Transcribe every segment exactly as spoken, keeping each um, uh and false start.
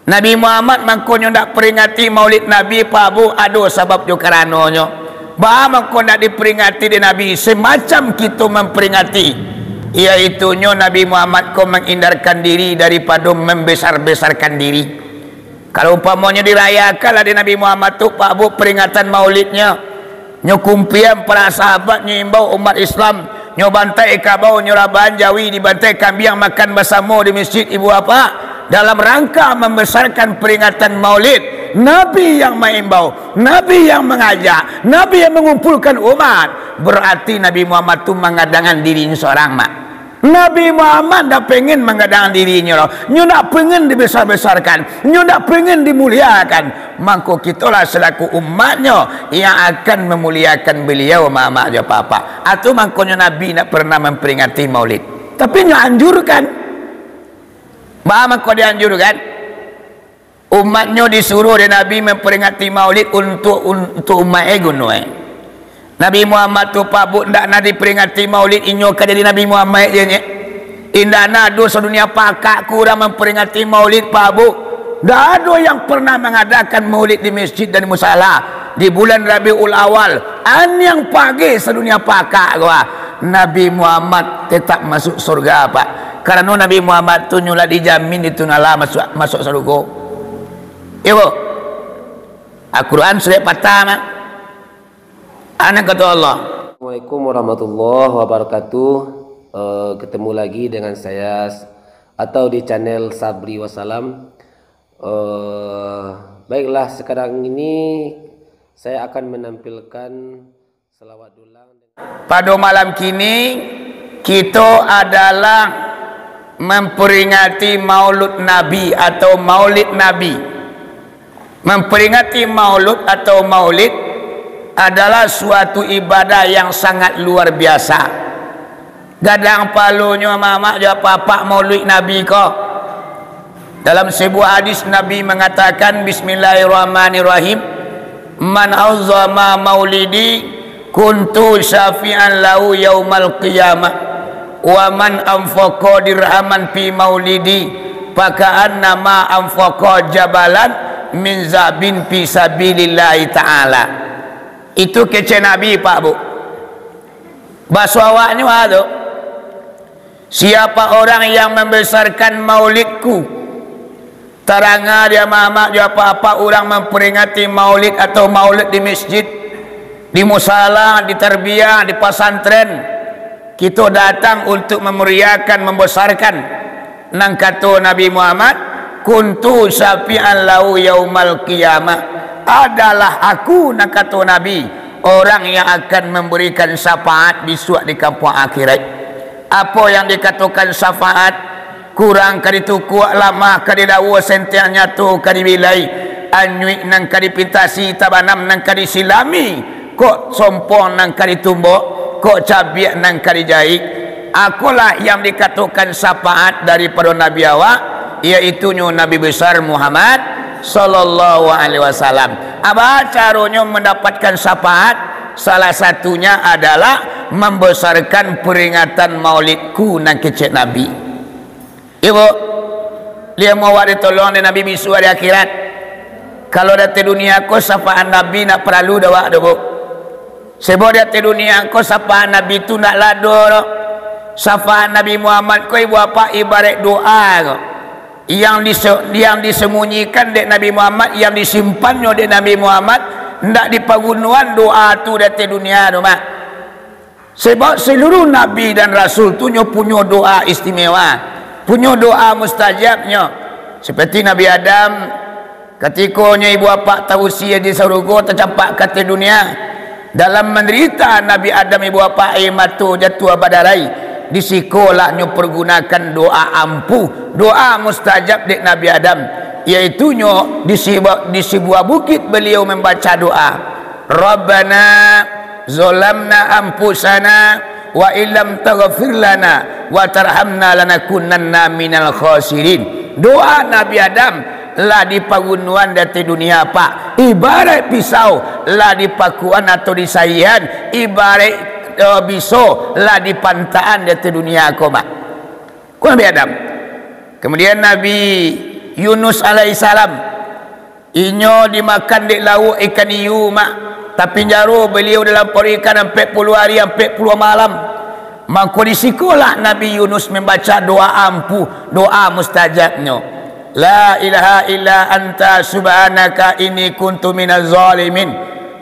Nabi Muhammad mangkonyo ndak peringati maulid Nabi, Pak Bu, ado sabab jo karanonyo. Baa mangko ndak diperingati dek Nabi, semacam kito memperingati, yaitunyo Nabi Muhammad ko menghindarkan diri daripado membesar-besarkan diri. Kalau umpamonyo dirayakanlah dek Nabi Muhammad tu, Pak Bu, peringatan maulidnyo, nyo kumpian para sahabat, nyo imbau umat Islam, nyo bantai kabau, nyo rabaan jawi, dibantai kambiang makan basamo di masjid ibu bapak, dalam rangka membesarkan peringatan maulid. Nabi yang maimbau, Nabi yang mengajak, Nabi yang mengumpulkan umat, berarti Nabi Muhammad tu mangadangan dirinyo sorang, Mak. Nabi Muhammad ndak pengen manggadang dirinyo, nyo ndak pengen dibesar-besarkan, nyo ndak pengen dimuliakan. Mangko kitolah selaku umatnyo yang akan memuliakan beliau, mamak jo papak. Atau mangkonyo Nabi ndak pernah memperingati maulid. Tapi nyo anjurkan. Baa mangko dianjurkan? Umatnyo disuruh dek Nabi memperingati maulid untuk, untuk umat e guno e. Nabi Muhammad tu, Pak Bu, ndak nah diperingati maulid, inyo ka jadi Nabi Muhammad je nye. Indak nah ado sadunia pakak kurang memperingati maulid, Pak Bu. Ndak ado yang pernah mengadakan maulid di masjid dan di musala di bulan Rabiul Awal. Aniang pagi sadunia pakak ko, ah. Nabi Muhammad tetap masuk surga, Pak. Karano Nabi Muhammad tu nyo lah dijamin itu nala masuk, masuk surga. Iyo, Bu. Al-Quran surek patah, Mak. Anak kata Allah. Assalamualaikum warahmatullahi wabarakatuh. Eh, ketemu lagi dengan saya s-, atau di channel Sabri Wasalam. Eh, baiklah, sekarang ini saya akan menampilkan salawat dulang. Pado malam kini, kito adalah memperingati Maulud Nabi atau Maulid Nabi. Memperingati Maulud atau Maulid adalah suatu ibadah yang sangat luar biasa. Gadang palonyo mamak jo papak Maulid Nabi ko. Dalam sebuah hadis, Nabi mengatakan, "Bismillahirrahmanirrahim. Man azama maulidi, kuntu syafi'an lahu yaumal qiyamah. Wa man anfaqa dirhaman fi maulidi, faka'annama anfaqa jabalan min zahabin fi sabilillahi ta'ala." Itu kecek Nabi, Pak Bu. Baso awaknyo ha tu. Siapa orang yang membesarkan maulidku, taranga di amak-amak jo apak-apak urang memperingati maulid atau maulid di masjid, di musala, di tarbiyah, di pasantren, kito datang untuk memeriahkan, membesarkan. Nan kato Nabi Muhammad, "Kuntu syafi'an lahu yaumal qiyamah." Adalah aku, nan kato Nabi, orang yang akan memberikan syafaat bisuak di kampuang akhirat. Apo yang dikatokan syafaat? Kurang ka ditukuak, lamah ka didawo, senteng nyato ka dibilai, anyuik nan ka dipintasi, tabanam nan ka disilami, kok sompong nan ka ditumbok, kok cabiak nan ka dijaik. Akolah yang dikatokan syafaat daripado Nabi awak, yaitunyo Nabi Besar Muhammad sallallahu alaihi wasallam. Apa caronyo mendapatkan syafaat? Salah satunya adalah membesarkan peringatan maulidku, nan kecek Nabi. Iyo, Bu. Lai amuah awak ditolong dek Nabi bisuak di akhirat. Kalau di ateh dunia ko, syafaat Nabi ndak paralu dek awak doh, Bu. Sebab di ateh dunia ko, syafaat Nabi tu ndak lah ado doh. Syafaat Nabi Muhammad ko, ibu apak, ibarat doa ko. Yang dise-, yang disembunyikan dek Nabi Muhammad, yang disimpannyo dek Nabi Muhammad, ndak dipagunoan doa tu di ateh dunia tu, Mak. Sebab seluruh nabi dan rasul tu nyo punyo doa istimewa, punyo doa mustajabnyo. Seperti Nabi Adam, katiko nyo ibu apak tausia di sarugo, tacampak ka ateh dunia, dalam mandarita Nabi Adam ibu apak, aia mato jatuah badarai, di sikolah nyo pergunakan doa ampuh, doa mustajab dek Nabi Adam, yaitunyo di siba-, di sebuah bukit beliau membaca doa, "Rabbana zalamna anfusana wa illam taghfir lana wa tarhamna lanakunanna minal khasirin." Doa Nabi Adam lah dipagunoan di ateh dunia, Pak. Ibarat pisau lah dipakuan atau disaihan, ibarat, eh, biso lah dipantaan di ateh dunia ko, Mak. Ko Nabi Adam. Kemudian Nabi Yunus alaihissalam, inyo dimakan dek lauak ikan iyu, mak. Tapinjaro baliau dalam paruik ikan ampek puluah ari, ampek puluah malam. Mangko di sikolah Nabi Yunus mambaca doa ampuh, doa mustajabnyo. La ilaha illa anta subhanaka inni kuntu minaz zalimin.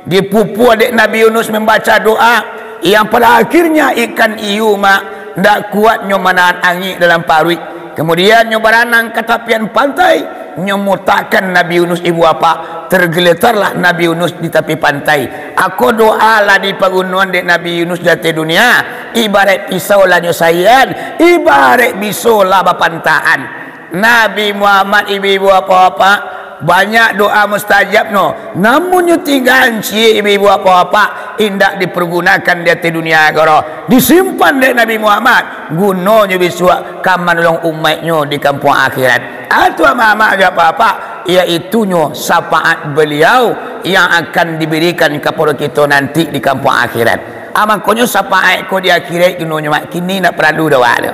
Dipupua dek Nabi Yunus mambaca doa, yang pada akhirnya ikan iyu, mak, ndak kuat nyo manahan angek dalam paruik. Kemudian nyo baranang ka tapian pantai, nyo mutakkan Nabi Yunus, ibu bapak. Tergeletarlah Nabi Yunus di tapi pantai. Ako doa lah dipagunoan dek Nabi Yunus di ateh dunia, ibarat pisau lah nyo saian, ibarat biso lah bapantahan. Nabi Muhammad, ibu-ibu, bapak-bapak, banyak doa mustajab no. Namunnyo tinggaan ciek, ibu-ibu, bapak-bapak, indak dipergunakan di ateh dunia ko. Disimpan dek Nabi Muhammad, gunonyo bisuak ka manolong umaiknyo di kampuang akhirat. Atu amak-amak jo bapak-bapak, yaitunyo syafaat beliau yang akan diberikan kapado kito nanti di kampuang akhirat. Ah, mangkonyo syafaat ko di akhirat gunonyo, mak, kini ndak paralu doa tu.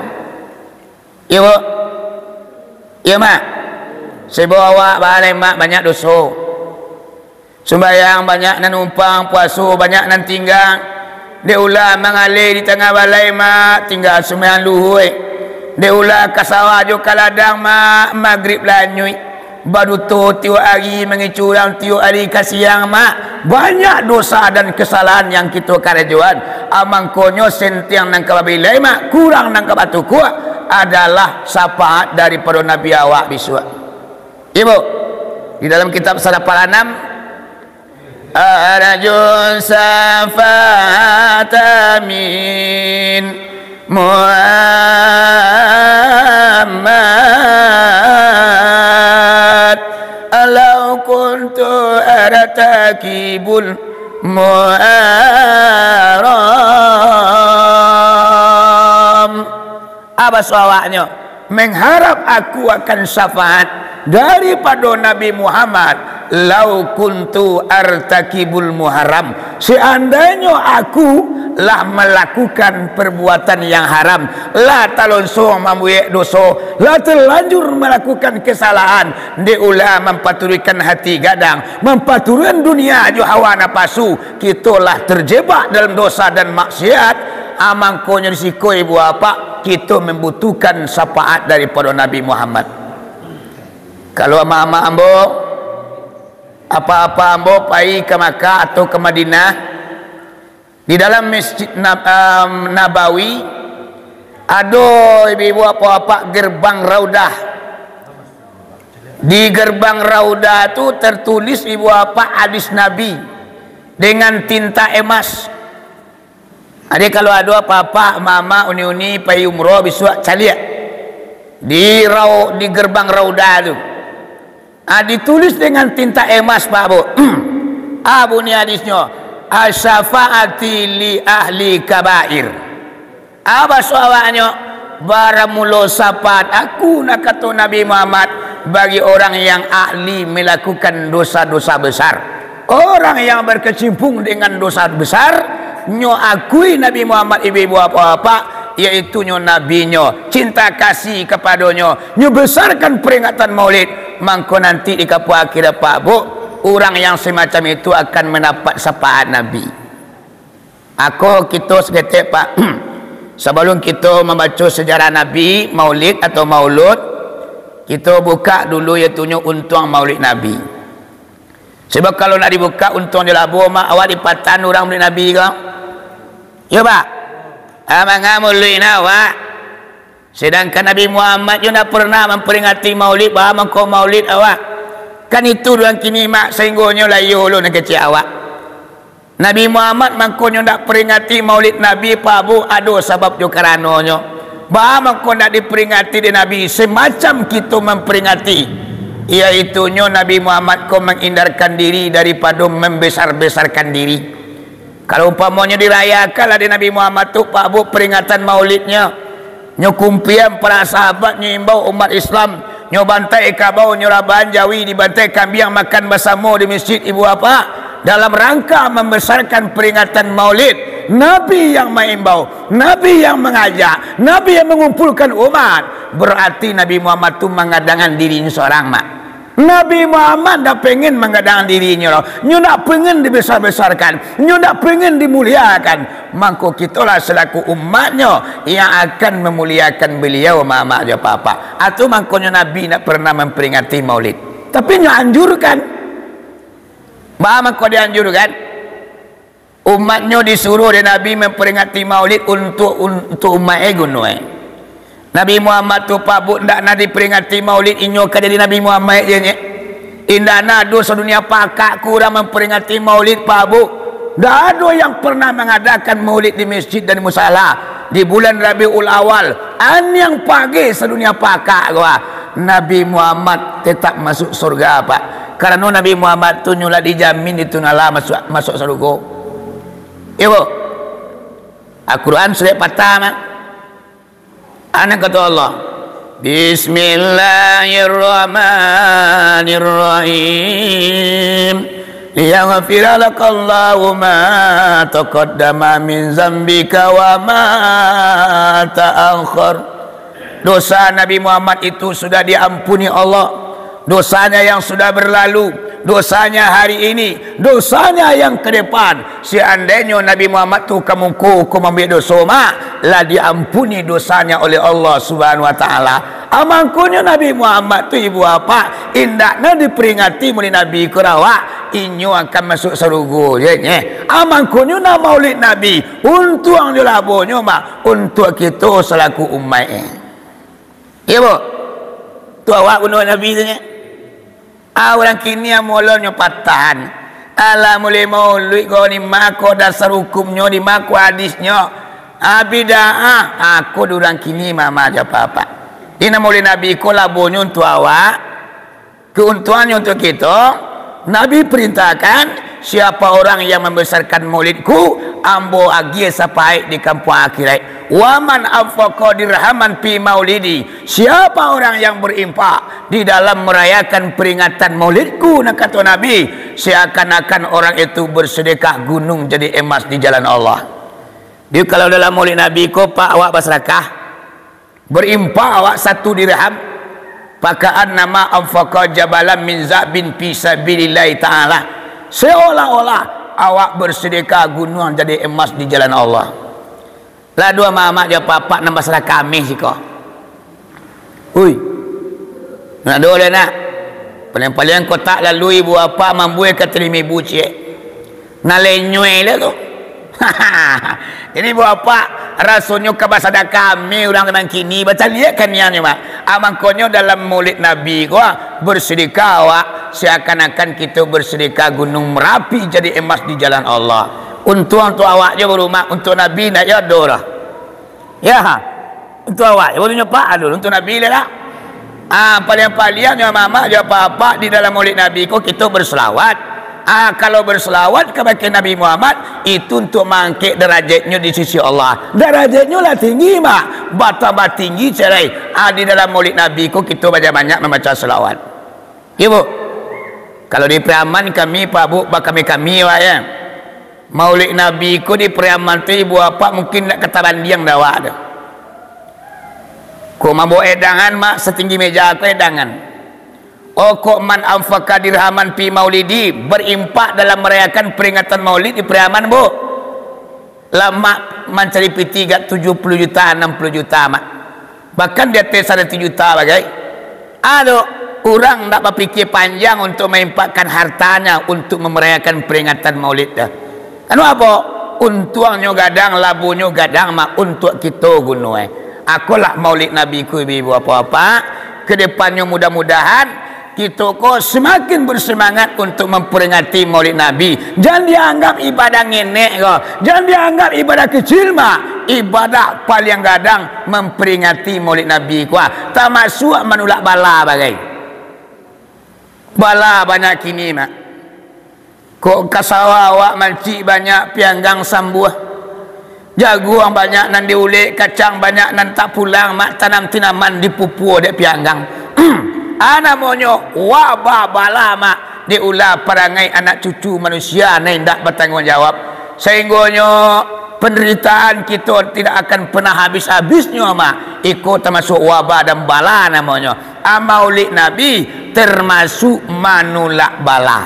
Iyo, Bu? Iyo, Mak? Sibuk awak balai, Mak, banyak doso. Sumbayang banyak nan numpang, puaso banyak nan tingga. Dek ulah mangaleh di tangah balai, Mak, tingga sumbayang luhua. Dek ulah ka sawah jo ka ladang, Mak, magrib lanyuik. Baduto tiok ari, mangicu urang tiok ari ka siang, Mak. Banyak dosa dan kesalahan yang kito karajoan. Ah, mangkonyo sentiang nan ka babilai, Mak, kurang nan ka batukuak adalah syafaat daripado Nabi awak bisuak. Iyo, Bu, di dalam kitab Sarapalan Anam, Arju syafaat min Muhammad, lau kuntu artakibul muharram. Apa suawaknyo? Mengharap aku akan syafaat daripado Nabi Muhammad, lau kuntu artakibul muharram, seandainyo aku lah malakukan perbuatan yang haram, lah talonsong mambuek doso, lah talanjur malakukan kesalahan, dek ulah mampaturuikkan hati gadang, mampaturuikan dunia jo hawa napasu, kito lah terjebak dalam dosa dan maksiat, ah, mangkonyo di siko, ibu bapak, kito mambutuhkan syafaat daripado Nabi Muhammad. Kalau ama-ama ambo, apa-apa ambo pai ka Makkah atau ka Madinah, di dalam Masjid Nab-, em, Nabawi, ado, ibu-ibu, bapak-bapak, gerbang Raudah. Di gerbang Raudah tu tertulis, ibu bapak, hadis Nabi dengan tinta emas. Jadi, kalau ado apak-apak, mamak, uni-uni, pai umroh bisuak, caliak di rau-, di gerbang Raudah tu. Ah, ditulis dengan tinta emas, Pak, Bu. Ah, bunyi hadisnyo, "Asyafaati li ahli kabair." Apa suawaknyo? Baramulo syafaat aku, nak kato Nabi Muhammad, bagi orang yang ahli melakukan dosa-dosa besar. Orang yang berkecimpung dengan dosa besar, nyo akui Nabi Muhammad, ibu-ibu, bapak-bapak, yaitu nyo Nabi nyo, cinta kasih kapadonyo, nyo besarkan peringatan Maulid, mangko nanti di kampung akhirat, Pak, Bu, urang yang semacam itu akan mandapat syafaat Nabi. Ako kito saketek, Pak. Sabalum kito mambaco sejarah Nabi, Maulid atau Maulud, kito buka dulu, yaitunyo untuang Maulid Nabi. Sabab kalau ndak dibuka untuang jo labo, mak, awak dipatahan urang Maulid Nabi ko. Yo, Pak? Ah, manga Maulid nah, awak? Sedangkan Nabi Muhammad jo ndak pernah mamperingati Maulid, baa mangko Maulid awak? Kan itu doang kini, mak, sahinggonyo layo lo nan kecek awak. Nabi Muhammad mangkonyo ndak peringati Maulid Nabi, Pak, Bu, ado sabab jo karanonyo. Baa mangko ndak diperingati dek Nabi, semacam kito mamperingati, yaitunyo Nabi Muhammad ko manghindarkan diri daripado mambesar-besarkan diri. Kalau umpamonyo dirayakanlah dek Nabi Muhammad tu, Pak, Bu, peringatan Maulidnyo, nyo kumpian para sahabat, nyo imbau umat Islam, nyo bantai kabau, nyo rabahan jawi, dibantai kambiang makan basamo di masjid, ibu bapak, dalam rangka mambesarkan peringatan Maulid, Nabi yang maimbau, Nabi yang mangajak, Nabi yang mangumpulkan umat, bararti Nabi Muhammad tu mangadangan dirinyo sorang, mak. Nabi Muhammad ndak pengen manggadangan dirinyo doh. Nyo ndak pengen dibesar-besarkan, nyo ndak pengen dimuliakan. Mangko kitolah selaku umatnyo yang akan mamuliakan beliau, mak, mak jo apak-apak. Atau mangkonyo Nabi ndak pernah mamperingati Maulid. Tapi nyo anjurkan. Baa mangko dianjurkan? Umatnyo disuruh dek Nabi mamperingati Maulid untuak, untuak umaik e gunuang. Nabi Muhammad tu, Pak Bu, ndak nah diperingati Maulid, inyo ka jadi Nabi Muhammad je nyo. Indak nah ado sadunia pakak ko urang mamperingati Maulid, Pak Bu. Ndak ado yang pernah mangadakan Maulid di masjid dan di musala di bulan Rabiul Awal, aniang pageh sadunia pakak ko, ah. Nabi Muhammad tetap masuk surga, Pak. Karano Nabi Muhammad tu nyo lah dijamin itu nala masuk, masuk sarugo. Iyo, Bu. Al-Quran surek patah, mah. Anak kata Allah, "Bismillahirrahmanirrahim. Liyaghfira lakallahu ma taqaddama min zambika wa ma ta'akhkhar." Dosa Nabi Muhammad itu sudah diampuni Allah. Dosanya yang sudah berlalu, dosanya hari ini, dosanya yang ke depan. Seandainyo Nabi Muhammad tu ka muko ko mambuek doso, mak, lah diampuni dosanya oleh Allah Subhanahu Wa Taala. Amangkonyo Nabi Muhammad tu, ibu apak, indak nah diperingati Maulid Nabi ko dek awak, inyo akan masuk sarugo je, nyeh. Amangkonyo nah Maulid Nabi, untuang jo labonyo, mak, untuak kito salaku umaik, eh. Iyo, Bu? Tu awak bunuah Nabi tu, nyo. Ah, urang kini amolonyo patahan. Alah, mulai maulid ko, di ma ko dasar hukumnyo, di ma ko hadisnyo. Ah, bid'ah. Ah, ko di urang kini mama aja apa-apa. Di nan maulid Nabi ko labonyo untuak awak. Keuntuangannyo untuak kito, Nabi perintahkan, "Siapa orang yang membesarkan maulidku, ambo agiah sapaik di kampuang akhirat." "Wa man anfaqa dirhaman fi maulidi," siapa orang yang berinfak di dalam merayakan peringatan maulidku, nak kato Nabi, seakan-akan orang itu bersedekah gunung jadi emas di jalan Allah. Jadi, kalau dalam maulid Nabi ko, Pak, awak basadakah, berinfak awak satu dirham, "Faka'annama anfaqa jabalan min zahabin fi sabilillahi ta'ala." Seolah-olah awak bersedekah gunung jadi emas di jalan Allah. Lah duo mamak jo papak nan basadakah ameh siko. Ui. Nak doh le nak. Paliang-paliang kotak lalu ibu apak mambuek ka talimo ibu ciek. Nalenyuai le tu. Jadi ibu apak, rasonyo ka basadakah ameh urang nan kini, bacaliak ka nianyo, Mak. Ah, mangkonyo dalam maulid Nabi ko, ah, bersedekah awak seakan-akan kito bersedekah gunung Merapi jadi emas di jalan Allah. Untuang tu awak jo barumah, untuak Nabi ndak yo ado doh. Ya, ha. Untuak awak, baru nyo Pak Alun, untuak Nabi lah, lah. Ah, paliang-paliang nyo mamak jo apak-apak di dalam maulid Nabi ko kito berselawat. Ah, kalau berselawat kabake Nabi Muhammad, itu untuak maangkek darajatnyo di sisi Allah. Darajatnyo lah tinggi, Mak. Batambah tinggi carai. Ah, di dalam maulid Nabi ko kito banyak-banyak mambaca selawat. Iyo, Bu. Kalau di Piaman kami, Pak Bu, bakami-kami, Pak, ya. Maulid Nabi ko di Piaman tu, ibu apak mungkin ndak ka tabandiang dek awak tu. Kok mambao edangan, Mak, satinggi meja ko edangan. Oh, kok man anfaqa dirhaman fi maulidi, berinfak dalam merayakan peringatan maulid di Piaman, Bu. Lamak mancari piti gak tujuh puluh juta, anam puluh juta, Mak. Bahkan di ateh saratuih juta bagai. Ado urang ndak bapikia panjang untuk mainfakkan hartanya untuk mamarayakan peringatan maulid tu. Anu apo? Untuangnyo gadang, labonyo gadang, Mak, untuak kito gunuang. Akolah maulid Nabi ku, ibu-ibu, apak-apak. Kedepannyo mudah-mudahan kito ko semakin bersemangat untuk memperingati Maulid Nabi. Jan dianggap ibadah ngenek ko. Jan dianggap ibadah kecil, Mak. Ibadah paling gadang memperingati Maulid Nabi ko, ah, tamasuak manulak bala bagai. Bala banyak kini, Mak. Kok ka sawah awak mancik banyak pianggang sambuah. Jaguang banyak nan diulek, kacang banyak nan tak pulang, Mak, tanam tinaman dipupua dek pianggang. Ah, namonyo wabah bala, Mak, diulah parangai anak cucu manusia nan indak batangguang jawab. Sainggonyo Penderitaan kito tidak akan pernah habis-habisnyo, Mak. Iko termasuk wabah dan bala namonyo. A, Maulid Nabi termasuk manulak bala.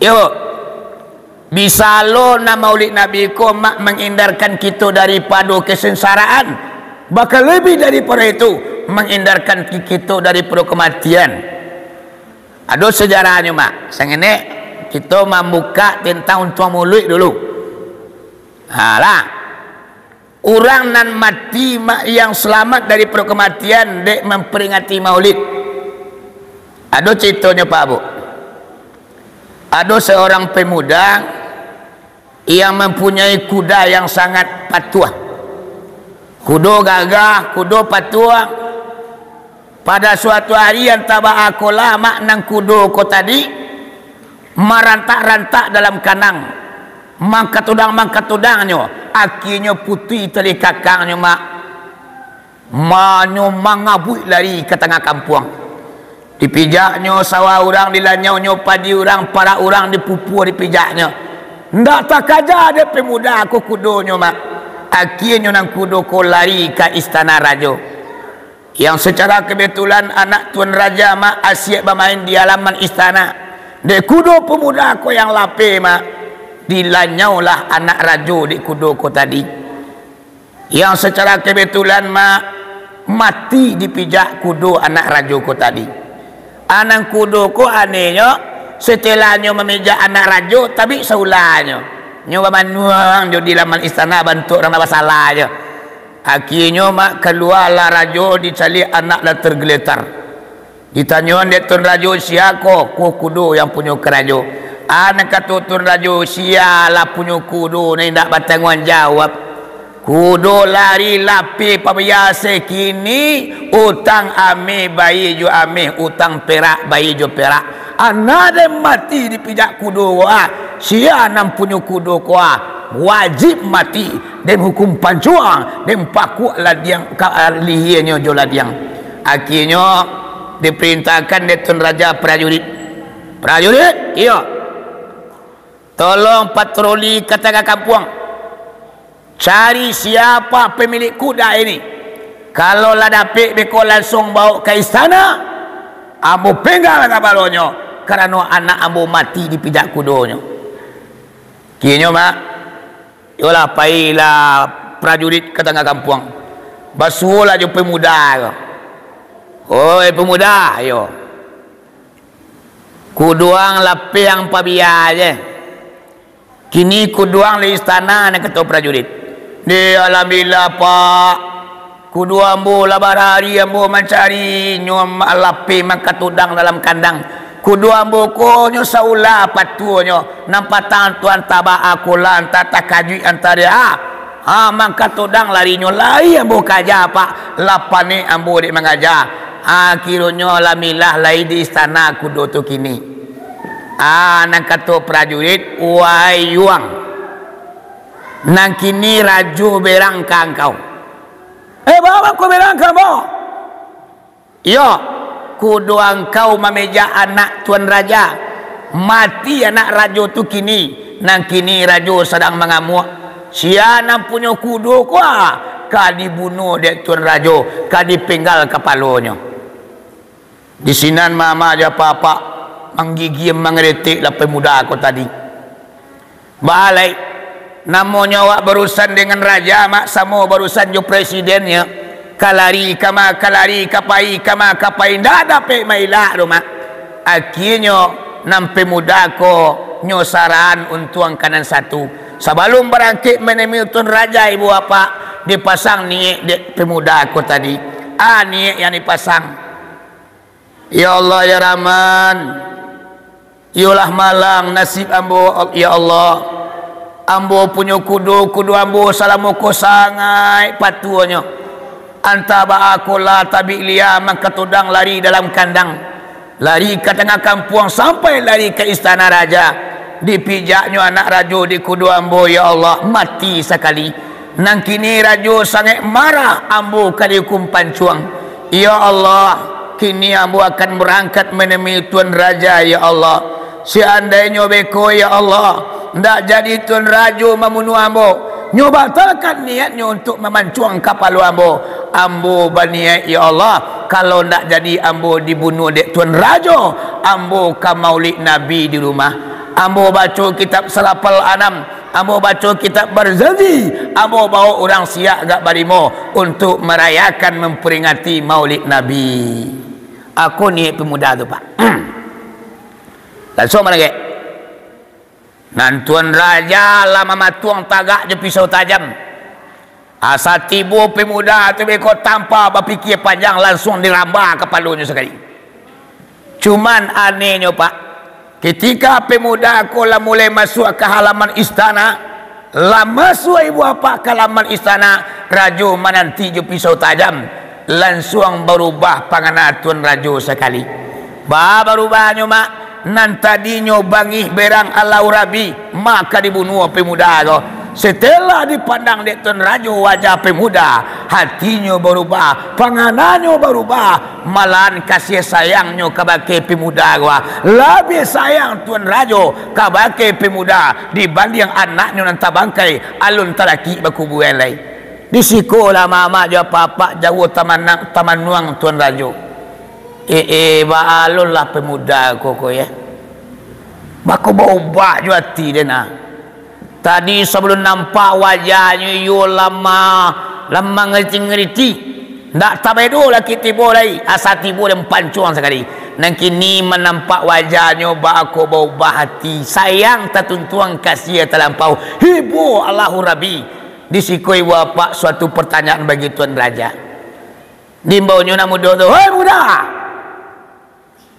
Yo, bisa lo nan Maulid Nabi ko, Mak, menghindarkan kito daripado kesengsaraan, bahkan lebih daripado itu, menghindarkan ki-, kito daripado kematian. Ado sejarahnyo, Mak. Sangenek, kito mambuka tentang untuang Maulid dulu. Ha, lah. Urang nan mati, Mak, yang selamat daripado kematian dek memperingati Maulid. Ado ceritonyo, Pak, Bu. Ado seorang pemuda yang mempunyai kuda yang sangat patuah. Kudo gagah, kudo patuah. Pada suatu hari, antah baa ko lah, Mak, nan kudo ko tadi marantak-rantak dalam kandang. Mangkatudang-mangkatudangnyo, akienyo putuih tali kakangnyo, Mak. Manyo mangabuik lari ka tangah kampuang. Dipijaknyo sawah urang, dilanyaunyo padi urang, parak urang dipupua dipijaknyo. Ndak takaja dek pemuda ko kudonyo, Mak. Akienyo nan kudo ko lari ka istana rajo. Yang secara kebetulan anak Tuan Raja, Mak, asiak bamain di halaman istana. Dek kudo pemuda ko yang lapeh, Mak, dilanyaulah anak rajo dek kudo ko tadi. Yang secara kebetulan, Mak, mati dipijak kudo anak rajo ko tadi. A, nan kudo ko anehnyo, setelahnyo mamijak anak rajo, tabik saulahnyo. Nyo bamanuang jo di laman istana, bantuak urang nan basalah jo. Akienyo, Mak, kalualah rajo, dicaliak anak lah tergeletar. Ditanyoan dek Tuan Rajo, "Sia ko?" "Ko kudo yang punyo karajo." A, nan kato Tuan Rajo, "Sia lah punyo kudo nan indak batangguang jawab? Kudo lari lapeh pabia se, kini utang ameh bayia jo ameh, utang perak bayia jo perak. Anak den mati dipijak kudo ko, a. Sia nan punyo kudo ko, a, wajib mati, den hukum pancuang, den pakuak ladiang ka, a, lihianyo jo ladiang." Akienyo diparintahkan dek Tuan Raja prajurit. "Prajurit, iyo, tolong patroli ka tangah kampuang. Cari siapa pemilik kuda ini. Kalau lah dapek beko, lansuang bawok ka istana, ambo penggal kapalonyo, karano anak ambo mati dipijak kudonyo." Kironyo, Mak, iyolah, pailah prajurit ka tangah kampuang. Basuolah jo pemuda ko. "Oi, pemuda, iyo. Kudo ang lapeh ang pabia se. Kini kudo ang di istana," nan kato prajurit. "Deh, alhamdulillah, Pak. Kudo ambo lah barari ambo mancari, nyo ma-, lapeh mangkatudang dalam kandang. Kudo ambo ko nyo saulah patuahnyo, nan patang tu antah baa ko lah, antah takajuik antah deh, a. A, mangkatudang larinyo, lai ambo kaja, Pak. Lah panek ambo dek mangaja. A, kironyo alhamdulillah lai di istana kudo tu kini." A, nan kato prajurit, "Wai yuang, nan kini rajo berang ka angkau." "Eh, baa mangko berang ka ambo?" "Iyo, kudo angkau mamijak anak Tuan Raja. Mati anak rajo tu kini, nan kini rajo sadang mangamuak. Sia nan punyo kudo ko, a, ka dibunuah dek Tuan Rajo, ka dipenggal kapalonyo." Di sinan mama jo apak-apak manggigiam mangaretek lah pemuda ko tadi. "Baa lai, namonyo awak barusan dengan raja, Mak, samo barusan jo presiden nyo. Ka lari ka ma, ka lari ka pai, ka ma ka pai, ndak dapek mailak doh, Mak. Akienyo nan pemuda ko nyo sarahan untuang ka nan satu. Sabalum barangkek manemui Tuan Raja ibu apak, dipasang niek dek pemuda ko tadi." A, niek yang dipasang. "Ya Allah, ya Rahman, iyolah malang nasib ambo, ya Allah. Ambo punyo kudo, kudo ambo salamo ko sangaik patuahnyo. Antah baa ko lah tabik lia mangkatudang lari dalam kandang, lari ka tangah kampuang, sampai lari ka istana raja. Dipijaknyo anak rajo di kudo ambo, ya Allah, mati sakali. Nan kini rajo sangaik marah, ambo ka dihukum pancuang. Ya Allah, kini ambo akan barangkat manemui Tuan Raja, ya Allah. Seandainyo beko, ya Allah, Ndak jadi Tuan Rajo mambunuah ambo. Nyo batalkan niatnyo untuak mamancuang kapalo ambo. Ambo baniaik, ya Allah, kalau ndak jadi ambo dibunuah dek Tuan Rajo, ambo ka maulid Nabi di rumah. Ambo baco kitab Salafal Anam, ambo baco kitab Barzanji, ambo baok urang siak agak balimo untuak marayakan mamperingati maulid Nabi. Ako niaik pemuda tu, Pak. Lansuang malangkek. Nan Tuan Raja lah mamatuang tagak jo pisau tajam. Asa tibo pemuda tu beko tanpa bapikia panjang, lansuang diramba kapalonyo sakali. Cuman anehnyo, Pak, ketika pemuda ko lah mulai masuak ka halaman istana, lah masuak ibu apak ka halaman istana, Rajo mananti jo pisau tajam, lansuang barubah pangana Tuan Rajo sakali. Ba-, barubahnyo, Mak, nan tadinyo bangih berang alau rabi, maka dibunuah pemuda ko. Setelah dipandang dek Tuan Rajo wajah pemuda, hatinyo barubah, pangananyo barubah, malahan kasiah sayangnyo kabake pemuda ko, labiah sayang Tuan Rajo kabake pemuda dibandiang anaknyo nan tabangkai alun talakik bakuburan lai. Di sikolah mamak jo apak-apak jauah tamanang, tamanuang Tuan Rajo. Eh, eh, baa lo lah pemuda ko, ko, ya. Bako baubah jo ati den, ah. Tadi sabalun nampak wajahnyo iyo lamah, lamah ngariti-ngariti. Ndak tabedo laki tibo lai, asa tibo den pancuang sakali. Nan kini manampak wajahnyo bako baubah ati, sayang tatuntuang kasiah talampau. Hibur Allahu Rabbi. Di siko ibu apak suatu pertanyaan bagi Tuan Raja. Diimbaunyo nan mudo tu, "Hoi muda!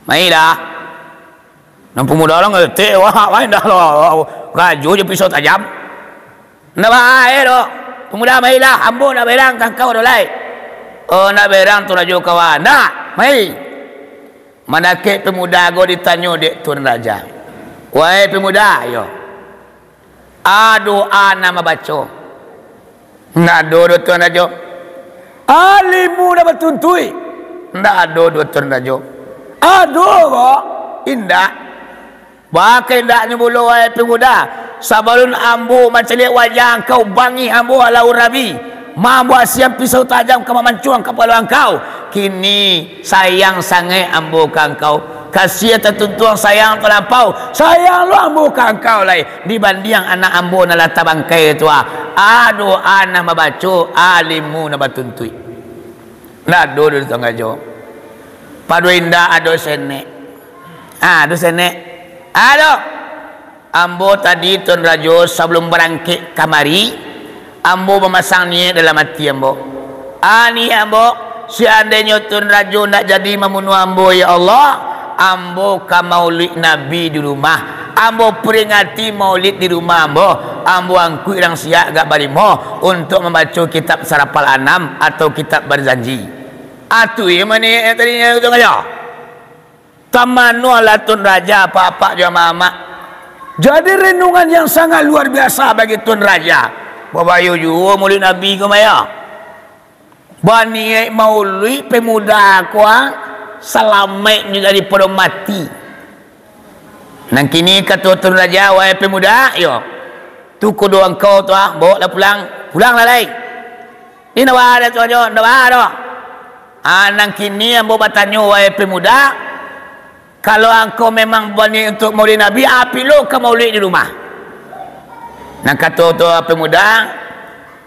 Mailah." Nan pamuda lah ngetek, wah, wah, indak lo, rajo jo pisau tajam. Ndak bae doh. Pamuda, mailah, ambo ndak berang ka angkau doh lai. Oh, ndak berang Tuan Rajo kawan. Ndak, mai. Manakek pamuda ko ditanyo dek Tuan Raja. "Wahai pamuda," iyo. "Ado a nan mabaco?" "Ndak ado doh Tuan Rajo." "A limu nan batuntuik?" "Ndak ado doh Tuan Rajo." "Ado ko?" "Indak." "Baa ka indaknyo pulo, wahai pamuda? Sabalun ambo mancaliak wajah angkau, bangih ambo alau rabi, mambuasian pisau tajam ka mamancuang kapalo angkau. Kini sayang sangaik ambo ka angkau. Kasiah tatuntuang sayang talampau. Sayang lo ambo ka angkau lai, dibandiang anak ambo nan lah tabangkai tu, ah. Ado a nan mabaco, a limu nan batuntuik." "Ndak ado doh Tuan Rajo." "Pado indak ado senek?" "Ah, ado senek." "Ado. Ambo tadi Tuan Rajo sabalun barangkek kamari, ambo mamasang niaik dalam ati ambo. Ah, niaik ambo, seandainyo Tuan Rajo ndak jadi mambunuah ambo, ya Allah, ambo ka maulid Nabi di rumah. Ambo peringati maulid di rumah ambo. Ambo angkuik urang siak agak balimo untuak mambaco kitab Salafal Anam atau kitab Barzanji." Ah, tu iyo maniaik tadinyo Tuan Rajo. Tamanolah Tuan Raja, apak-apak jo amak-amak. Jadi renungan yang sangat luar biasa bagi Tuan Raja. Babayo juo maulid Nabi ko, maya. Baniaik maulid pemuda ko, ah, salamaik jo daripado mati. Nan kini kato Tuan Raja, "Wahai pemuda, iyo. Tu kodo angkau tu, ah, baoklah pulang. Pulanglah lai." "Indak baa doh Tuan Rajo, indak baa doh." "Ah, nan kini ambo batanyo, wahai pemuda, kalau angkau memang baniaik untuak maulid Nabi, apo lo ka maulid di rumah?" Nan kato tu pemuda,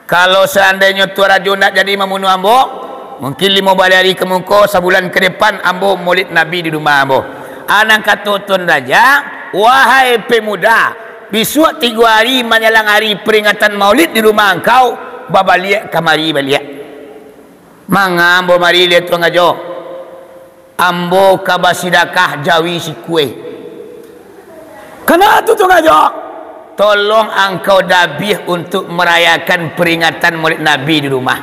"Kalau seandainyo Tuan Rajo ndak jadi mambunuah ambo, mungkin limo baleh ari ka muko, sabulan ka depan, ambo maulid Nabi di rumah ambo." Ah, nan kato Tuan Raja, "Wahai pemuda, bisuak tigo ari manjalang ari peringatan maulid di rumah angkau, babaliak kamari baliak." "Manga ambo mari lai Tuan Rajo?" "Ambo ka basidakah jawi sikue." "Kana tu Tuan Rajo?" "Tolong angkau dabiah untuak marayakan peringatan maulid Nabi di rumah.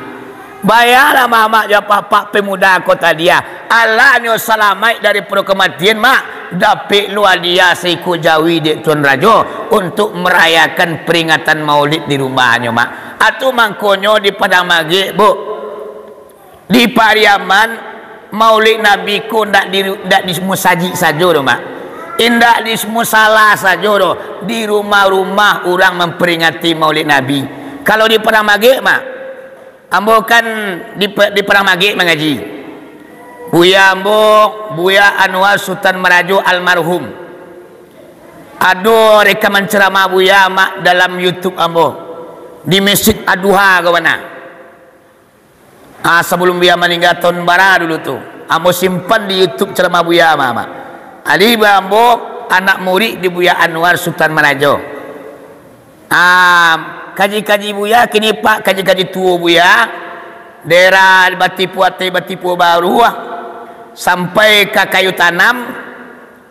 Bayalah mamak jo apak-apak pemuda ko tadi, ah. Alanyo salamaik daripado kamatian, Mak, dapek lo hadiah saiko jawi dek Tuan Rajo untuak marayakan peringatan maulid di rumahnyo, Mak. Atu mangkonyo di Padang Magek, Bu." Di Pariaman, maulid Nabi ko ndak di, ndak di musajik sajo doh, Mak. Indak di musala sajo doh, di rumah-rumah urang mamperingati Maulid Nabi. Kalau di Padang Magek mah, ambo kan di, di Padang Magek mangaji. Buya ambo, Buya Anwar Sutan Marajo almarhum. Ado rekaman ceramah Buya mak dalam YouTube ambo, di Masjid Ad-Duha ko bana. Ah, sabalum Buya maningga tahun bara dulu tu, ambo simpan di YouTube ceramah Buya mah, mak. Jadi, ambo anak murid di Buya Anwar Sutan Marajo. Ah, kaji-kaji Buya kini, Pak, kaji-kaji tuo Buya, daerah Batipuah Ateh, Batipuah Baru, ah, sampai ka Kayu Tanam,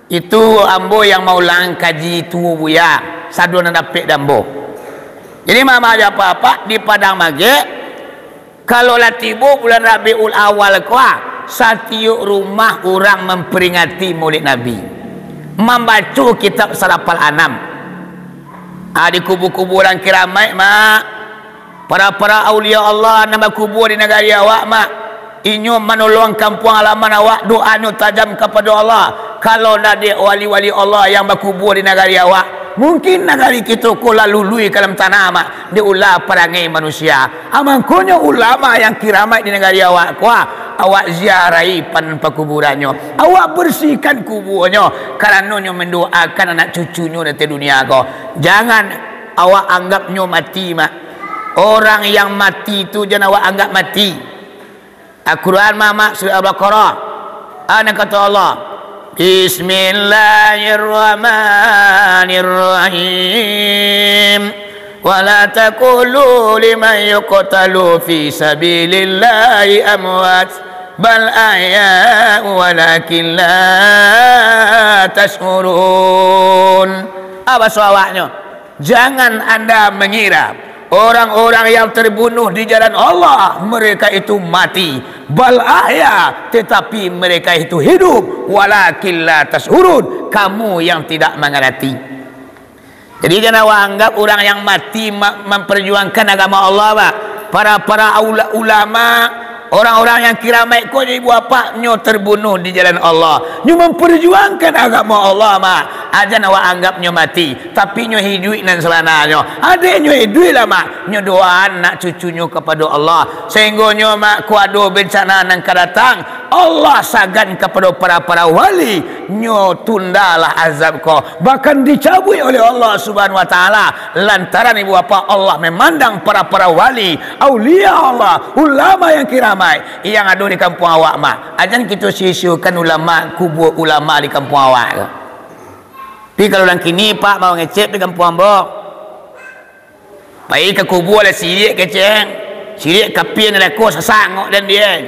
itu ambo yang maulang kaji tuo Buya, sado nan dapek di ambo. Jadi, mama jo apak-apak di Padang Magek, kalau lah tibo bulan Rabiul Awal ko, ah, satiok rumah urang mamperingati Maulid Nabi, mambaco kitab Sarafal Anam. Ah, di kubu-kubu urang kiramaik, mak. Para-para aulia Allah nan bakubua di nagari awak, mak. Inyo manolong kampuang halaman awak, doanyo tajam kapado Allah. Kalau ndak dek wali-wali Allah yang bakubua di nagari awak, mungkin nagari kito ko lah luluih ka dalam tanah, mak, dek ulah parangai manusia. Ah, mangkonyo ulama yang kiramaik di nagari awak ko, ah, awak ziarahi pan-, pakuburannyo. Awak bersihkan kubuanyo, karano nyo mandoakan anak cucunyo di ateh dunia ko. Jangan awak anggapnyo mati, mak. Orang yang mati tu jan awak anggap mati. Al-Quran, mama, surah Al-Baqarah. Ana kata Allah, "Bismillahirrahmanirrahim. Wala taqulu liman yuqtalu fi sabilillahi amwat, bal ahya'u walakin la tash'urun." Apa suawaknyo? Jangan anda mengira orang-orang yang terbunuh di jalan Allah, mereka itu mati. Bal ahya, tetapi mereka itu hidup. Walakin la tash'urun, kamu yang tidak mengerti. Jadi, jan awak anggap urang yang mati ma-, mamparjuangkan agama Allah, Pak. Para-para ula-, ulama, orang-orang yang kiramaik ko, ibu apak, nyo terbunuh di jalan Allah. Nyo mamparjuangkan agama Allah, mak. Jan awak anggap nyo mati, tapi nyo hiduik nan sabananyo. Adek nyo hiduik lah, mak. Nyo doaan anak cucunyo kapado Allah. Sahinggo nyo, mak, ko ado bencana nan ka datang, Allah sagan kapado para-para wali, nyo tundalah azab ko. Bahkan dicabuik oleh Allah Subhanahu wa Taala. Lantaran ibu apak, Allah memandang para-para wali, aulia Allah, ulama yang kiramaik yang ado di kampuang awak, mak. Jan kito sia-siakan ulama, kubua ulama di kampuang awak tu. Tapi kalau urang kini, Pak, mau ngecek di kampuang ambo, pai ka kubua lah siriak kecek, siriak kapia narako sasak ngok dan dia.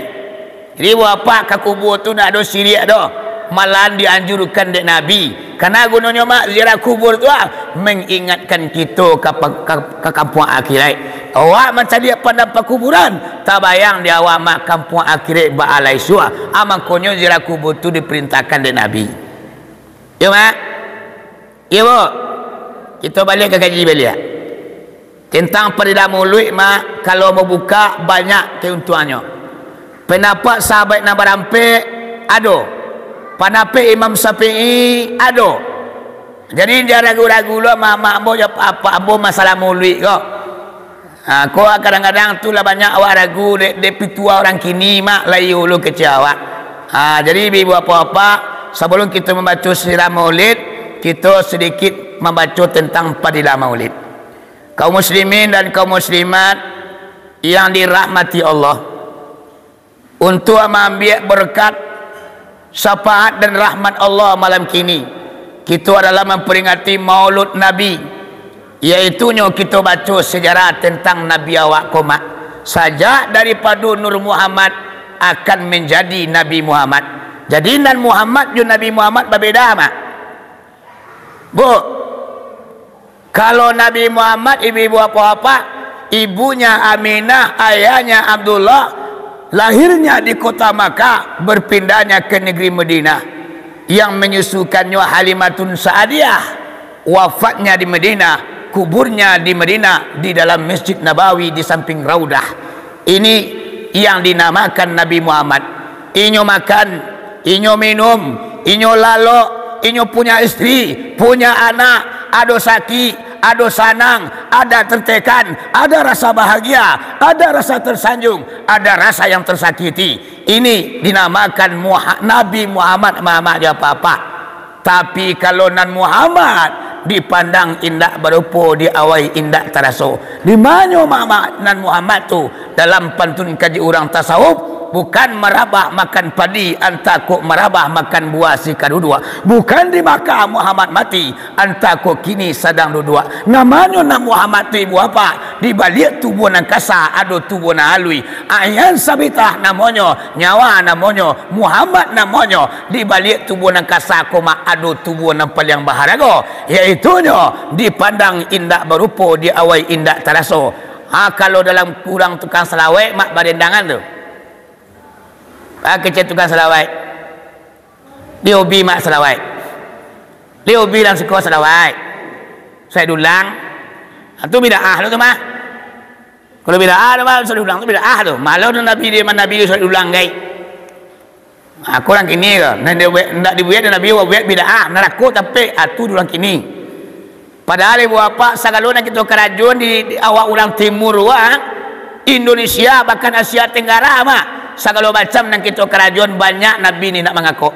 Jadi, ibu apak, ka kubua tu ndak ado siriak doh, malahan dianjurkan dek Nabi. Kana gunonyo, mak, ziarah kubur tu, ah, mengingatkan kito ka pa-, ka, ka kampuang akhirat. Awak mancaliak pandam pakuburan, tabayang di awak, mak, kampuang akhirat baalai suah. Ah, mangkonyo ziarah kubur tu diperintahkan dek Nabi. Yo, mak? Yo, bu? Kito baliak ka kaji baliak. Tentang Fadilah Maulid, mak, kalau babuka, banyak keuntungannya. Pendapat sahabat nan barampek, ado. Pendapat Imam Syafi'i, ado. Jadi, jan ragu-ragu lo, mak, mak ambo jo apak ambo masalah Maulid ko. Ha, ko kadang-kadang tu lah banyak awak ragu dek, dek pituah urang kini, mak, lai ulu kecek awak. Ha, jadi, ibu apak-apak, sabalum kito mambaco sirah Maulid, kito sadikit mambaco tentang Fadilah Maulid. Kaum muslimin dan kaum muslimat yang dirahmati Allah, untuak maambiak berkat, syafaat dan rahmat Allah malam kini, kito adalah mamperingati Maulud Nabi, yaitunyo kito baco sejarah tentang Nabi awak ko, mak. Sajak daripado Nur Muhammad akan manjadi Nabi Muhammad. Jadi, nan Muhammad jo Nabi Muhammad babeda, mak. Bu, kalau Nabi Muhammad, ibu-ibu, apak-apak, ibunya Aminah, ayahnya Abdullah, lahirnya di kota Makkah, berpindahnya ke negeri Madinah, yang menyusukannya Halimatun Sa'diyah, wafatnya di Madinah, kuburnya di Madinah, di dalam Masjid Nabawi, di samping Raudah. Ini yang dinamakan Nabi Muhammad. Inyo makan, inyo minum, inyo lalok, Inyo punya istri, punya anak, ado sakik, ado sanang, ada tertekan, ada rasa bahagia, ada rasa tersanjung, ada rasa yang tersakiti. Ini dinamakan Muha-, Nabi Muhammad, mamak jo apak-apak. Tapi kalau nan Muhammad, dipandang indak barupo, diawai indak taraso. Di manyo mamak nan Muhammad tu? Dalam pantun kaji urang tasawuf, bukan marabah makan padi, antah kok marabah makan buah si kaduduak. Bukan di Makkah Muhammad mati, antah kok kini sadang duduak. Namonyo nan Muhammad tu, ibu apak, di baliak tubuah nan kasa, ado tubuah nan aluih. Ayan sabitah namonyo, nyawa namonyo, Muhammad namonyo, di baliak tubuah nan kasa ko mah ado tubuah nan paliang baharago, yaitunyo dipandang indak barupo, diawai indak taraso. Ha, kalau dalam urang tukang salawaik, mak badendangan tu. Ha, kecek tukang salawaik. Di hobi mak salawaik. Di hobi lah suko salawaik. Saya dulang. Ha, tu bidaah tu, tu mah. Kalau bidaah tu mah, sudah dulang tu bidaah tu. Malah tu Nabi dia, mana Nabi dia sudah dulang, gai. Ha, ko urang kini ko. Nan dia buek, ndak dibuek dek Nabi, buek bidaah, narako tapek, ha, tu urang kini. Padahal ibu apak, sagalo nan kito karajoan di, di awak urang timur, wah, Indonesia, bahkan Asia Tenggara, mak. Sagalo macam nan kito karajoan, banyak Nabi ni ndak mangako.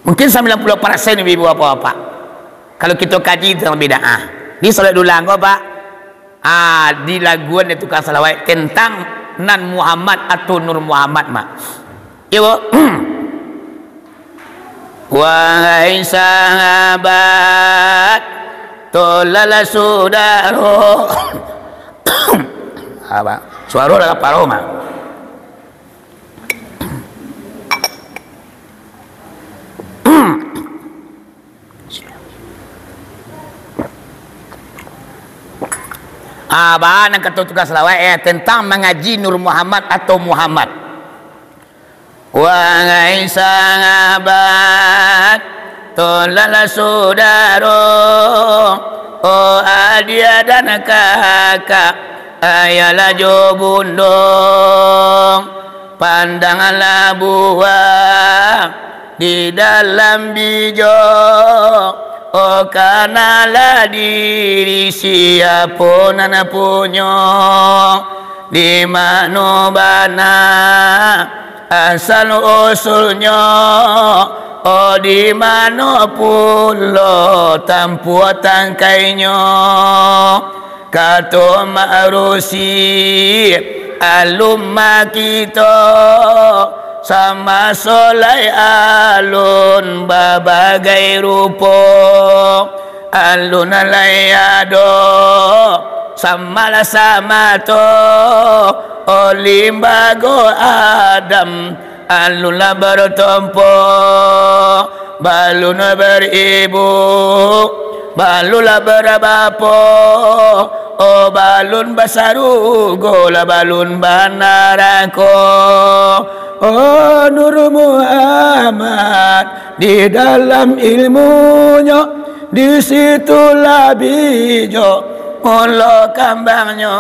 Mungkin sambilan puluah persen ibu apak-apak. Kalau kito kaji tentang bidaah. Di salawat dulang ko, Pak. Ah, di laguan dek tukang salawat tentang nan Muhammad atau Nur Muhammad, Mak. Iyo, Bu. Wahai sahabat, tolonglah saudaro. Apa? Suaro lah kaparo, Mak. Ah, baa nan kato tukang salawat, eh, tentang mangaji Nur Muhammad atau Muhammad. Wahai sahabat, tolonglah saudaro, oh adia dan kakak, ayahlah jo bundo, pandanglah buah di dalam bijo, oh kanalah diri siapo nan punyo, di mano bana asal usulnyo, oh di mano pulo tampuah tangkainyo. Kato Mak Rusi, alun mah kito, samaso lai alun babagai rupo, alun lai ado samalah samato, oh limbago Adam, alunlah bartompo, balun baribu, balunlah barabapo, oh balun basarugo, lah balun banarako. Oh Nur Muhammad, di dalam ilmunyo, di situlah bijo mulo kambangnyo,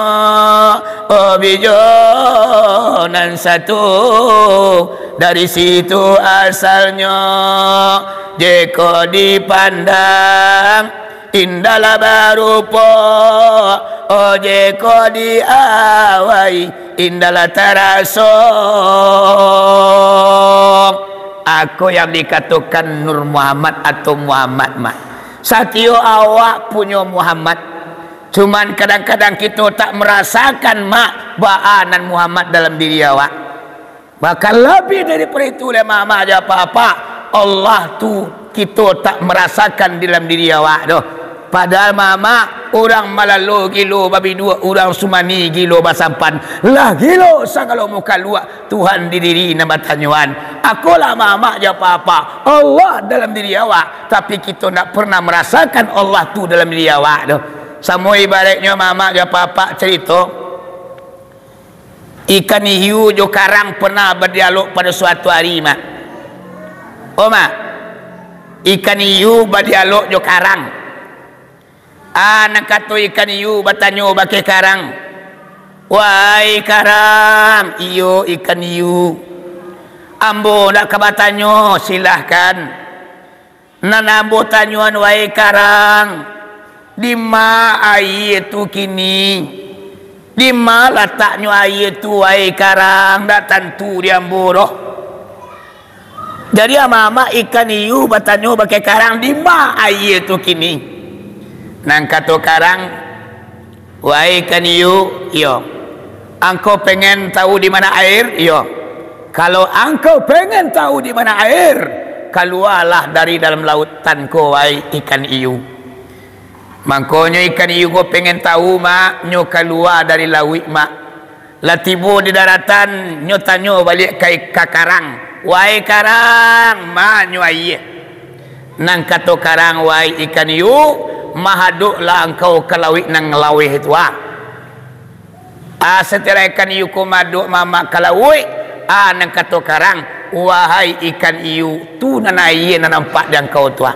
oh bijo nan satu, dari situ asalnyo. Jeko dipandang, indahlah barupo, oh jeko diawai, indahlah taraso. Ako yang dikatokan Nur Muhammad atau Muhammad, Mak. Satio awak punyo Muhammad. Cuman kadang-kadang kito tak marasakan, Mak, baa nan Muhammad dalam diri awak. Bahkan labiah daripado itu, leh mamak jo apak-apak, Allah tu kito tak marasakan dalam diri awak doh. Padahal mamak, urang malalo gilo babiduak, urang sumani gilo basampan. Lah gilo sagalo mukaluak, Tuhan di diri nan batanyoan. Akolah mamak jo apak-apak, Allah dalam diri awak, tapi kito ndak pernah marasakan Allah tu dalam diri awak doh. Samo ibaratnyo mamak jo apak-apak carito, ikan hiu jo karang pernah badialog pado suatu ari, Mak. Oh, Mak, ikan hiu badialog jo karang. Ah, nan kato ikan hiu batanyo bakeh karang, "Wahai karang," "Iyo, ikan hiu." "Ambo ndak ka batanyo, silahkan." Nan ambo tanyoan, wahai karang, dima aia tu kini? Dima lataknyo aia tu, wahai karang? Ndak tantu di ambo doh. Jadi, amak-amak ikan hiu batanyo bakeh karang, "Dima aia tu kini?" Nan kato karang, "Wahai ikan hiu, iyo. Angkau pengen tahu di mana air? Iyo. Kalau angkau pengen tahu di mana air, kalualah dari dalam lautan ko, wahai ikan hiu." Mangkonyo ikan hiu ko pengen tahu, Mak, nyo kalua dari lauik, Mak. Lah tibo di daratan, nyo tanyo baliak ka, ka karang, "Wahai karang, ma nyo aia?" Nan kato karang, "Wahai ikan hiu, mahadoklah angkau ka lauik nan laweh tu, ah." Ah, satilah ikan hiu ko madok mamak ka lauik, ah, nan kato karang, "Wahai ikan hiu, tu nan aia nan nampak di angkau tu, ah."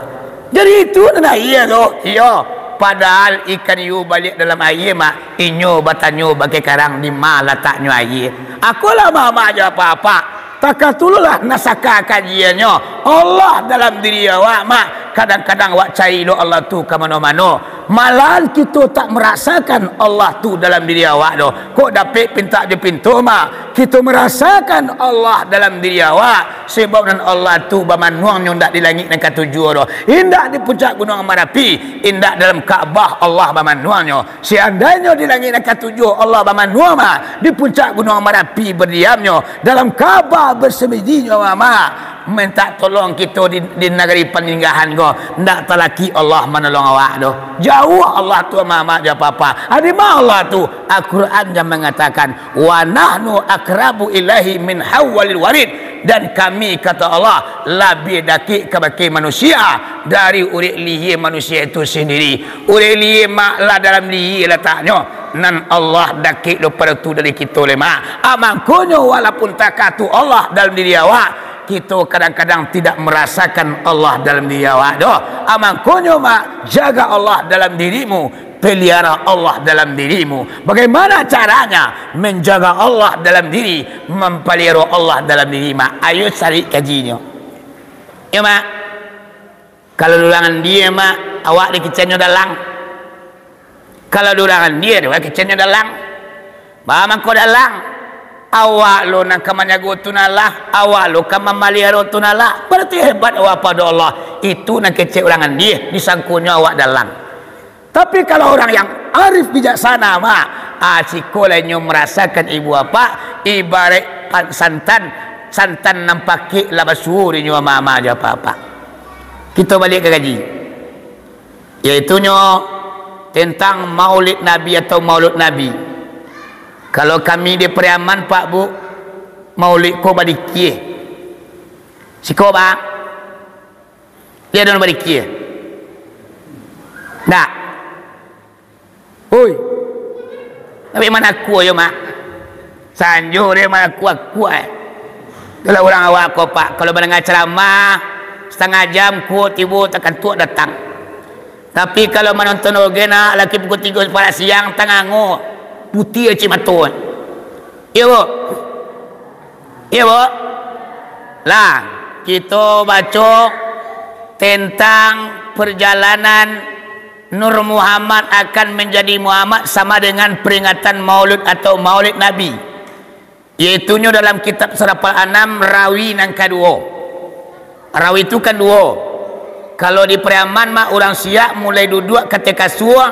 Jadi itu nan aia tu, iyo. Padahal ikan hiu baliak dalam aia, Mak, inyo batanyo bakeh karang, "Dima lataknyo aia?" Akolah mamak jo apak-apak. Takatululah nasaka kajiannyo. Allah dalam diri awak, Mak. Kadang-kadang awak cari lo Allah tu ka mano-mano. Malahan kito tak marasakan Allah tu dalam diri awak doh. Kok dapek pintak jo pinto, Mak? Kito marasakan Allah dalam diri awak. Sebab nan Allah tu bamanuangnyo indak di langik nan katujuah doh. Indak di puncak Gunuang Marapi. Indak dalam Ka'bah Allah bamanuangnyo. Seandainyo di langik nan katujuah Allah bamanuang, Mak, di puncak Gunuang Marapi badiamnyo, dalam Ka'bah basambadinyo, Mamak, mintak tolong kito di, di nagari paninggahan ko, ndak talaki Allah manolong awak doh. Jauah Allah tu, Mamak, jo apak-apak. Adi ma Allah tu? Al-Quran yang mangatakan, "Wa nahnu aqrabu ilaihi min hawalil warid." Dan kami, kata Allah, labiah dakek kabake manusia dari urek lihia manusia itu sendiri. Urek lihia, Mak, lah dalam lihia lataknyo. Nan Allah dakek lo pado tu dari kito lai, Mak. Ah, mangkonyo, walaupun takatu Allah dalam diri awak, kito kadang-kadang tidak marasakan Allah dalam diri awak doh. Ah, mangkonyo, Mak, jaga Allah dalam dirimu, paliara Allah dalam dirimu. Bagaimana caranya menjaga Allah dalam diri, mampaliaro Allah dalam diri, Mak? Ayo cari kajinyo. Yo, Mak. Kalau di urang andia, Mak, awak dikeceknyo dalang. Kalau di urang andia, dikeceknyo dalang. Ba mangko dalang? Awak lo nan ka manjago tu nan lah, awak lo ka mamaliaro tu nan lah. Barati hebat awak pado Allah. Itu nan kecek urang andia, disangkonyo awak dalang. Tapi kalau urang yang arif bijaksana, Mak, ah, siko lah inyo marasakan ibu apak, ibaraik pan-, santan, santan nan pakek lah basuo dek inyo, Mak, Mak, jo apak-apak. Kito baliak ka kaji. Yaitunyo tentang Maulid Nabi atau Maulud Nabi. Kalau kami di Pariaman, Pak, Bu, Maulid ko badikia. Siko, Pak. Dia dalam badikia. Ndak. Oi. Tapi manakua yo, Mak. Sanjo dia manakua-kua, eh. Kalau urang awak ko, Pak, kalau mandanga caramah, satangah jam kuo tibo takantuak datang. Tapi kalau manonton oge, nak, laki pukul tigo saparak siang, tangango, putiah cik mato. Iyo, Bu? Iyo, Bu? Lah, kito baco tentang perjalanan Nur Muhammad akan menjadi Muhammad sama dengan peringatan Maulud atau Maulid Nabi. Yaitunyo dalam kitab Sarapal Anam, rawi nan kaduo. Rawi tu kan duo. Kalau di Pariaman, Mak, urang Siak mulai duduak ka ateh kasua,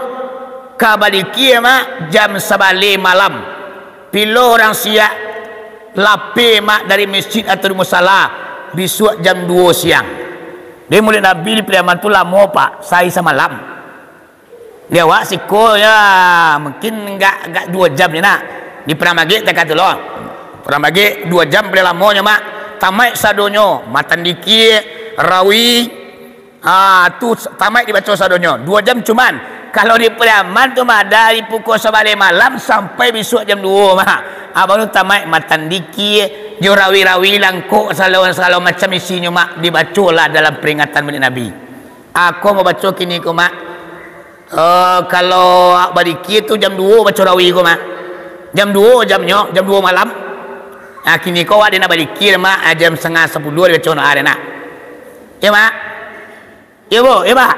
ka badikia, Mak, jam sabaleh malam. Pilo urang Siak lapeh, Mak, dari masjid atau di musala, bisuak jam duo siang. Jadi, Maulid Nabi di Pariaman tu lamo, Pak, sahari samalam. Di awak siko, yo, mungkin agak, agak duo jam ni, nak. Di Padang Bagek takah tu lo. Padang Bagek duo jam paling lamonyo, Mak. Tamaik sadonyo, matan dikia, rawi, ah, tu s-, tamaik dibaco sadonyo. Duo jam cuman. Kalau di Pariaman tu, Mak, dari pukul sabaleh malam sampai bisuak jam duo, Mak. Ah, baru tamaik matan dikia, jo rawi-rawi langkok, sagalo, sagalo macam isinyo, Mak, dibacolah dalam peringatan Maulid Nabi. Ako mambaco kini ko, Mak. Eh, kalau awak badikia tu jam duo baco rawi ko, Mak. Jam duo jamnyo, jam duo malam. Ah, kini ko awak dek nak badikia, Mak, ah, jam satangah sapuluah dibaco doa dek nak. Yo, Mak. Yo, Bu, yo, Pak.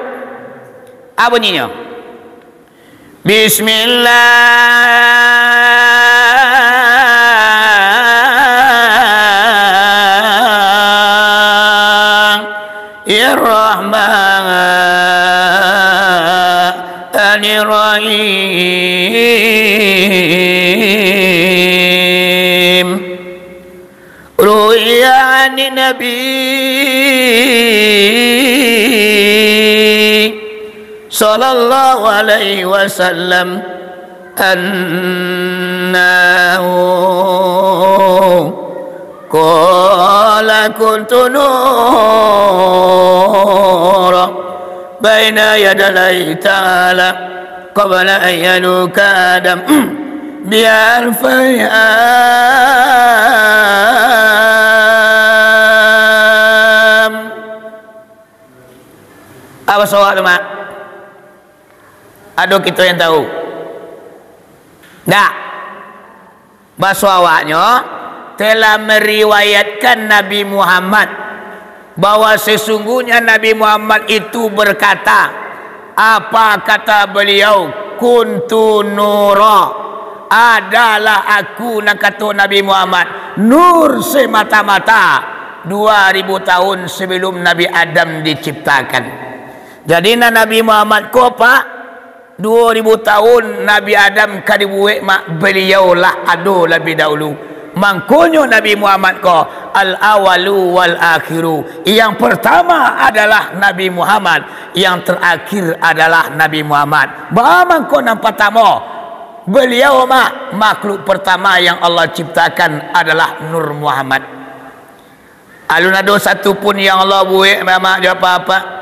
Apo bunyinyo? Bismillahirrahmanirrahim. Ruwiya anin Nabi sallallahu alaihi wasallam annahu qala, "Kuntu nuran baina yadallahi ta'ala qabla an yakhluqa Adam bi alfi am." Apo baso awak tu, Mak? Ado kito yang tahu? Ndak. Baso awaknyo telah meriwayatkan Nabi Muhammad, bahwa sesungguhnya Nabi Muhammad itu berkata, apa kata beliau? "Kuntu nura, adalah aku," nan kato Nabi Muhammad, nur semata-mata, dua ribu tahun sebelum Nabi Adam diciptakan. Jadi, nan Nabi Muhammad ko, Pak, duo ribu tahun Nabi Adam ka dibuek, Mak, beliau lah ado labiah dahulu. Mangkonyo Nabi Muhammad ko al-awalu wal-akhiru. Yang pertama adalah Nabi Muhammad, yang terakhir adalah Nabi Muhammad. Baa mangko nan pertamo? Beliau, Mak, makhluk pertama yang Allah ciptakan adalah Nur Muhammad. Alun ado satu pun yang Allah buek, Mak, jo apak-apak.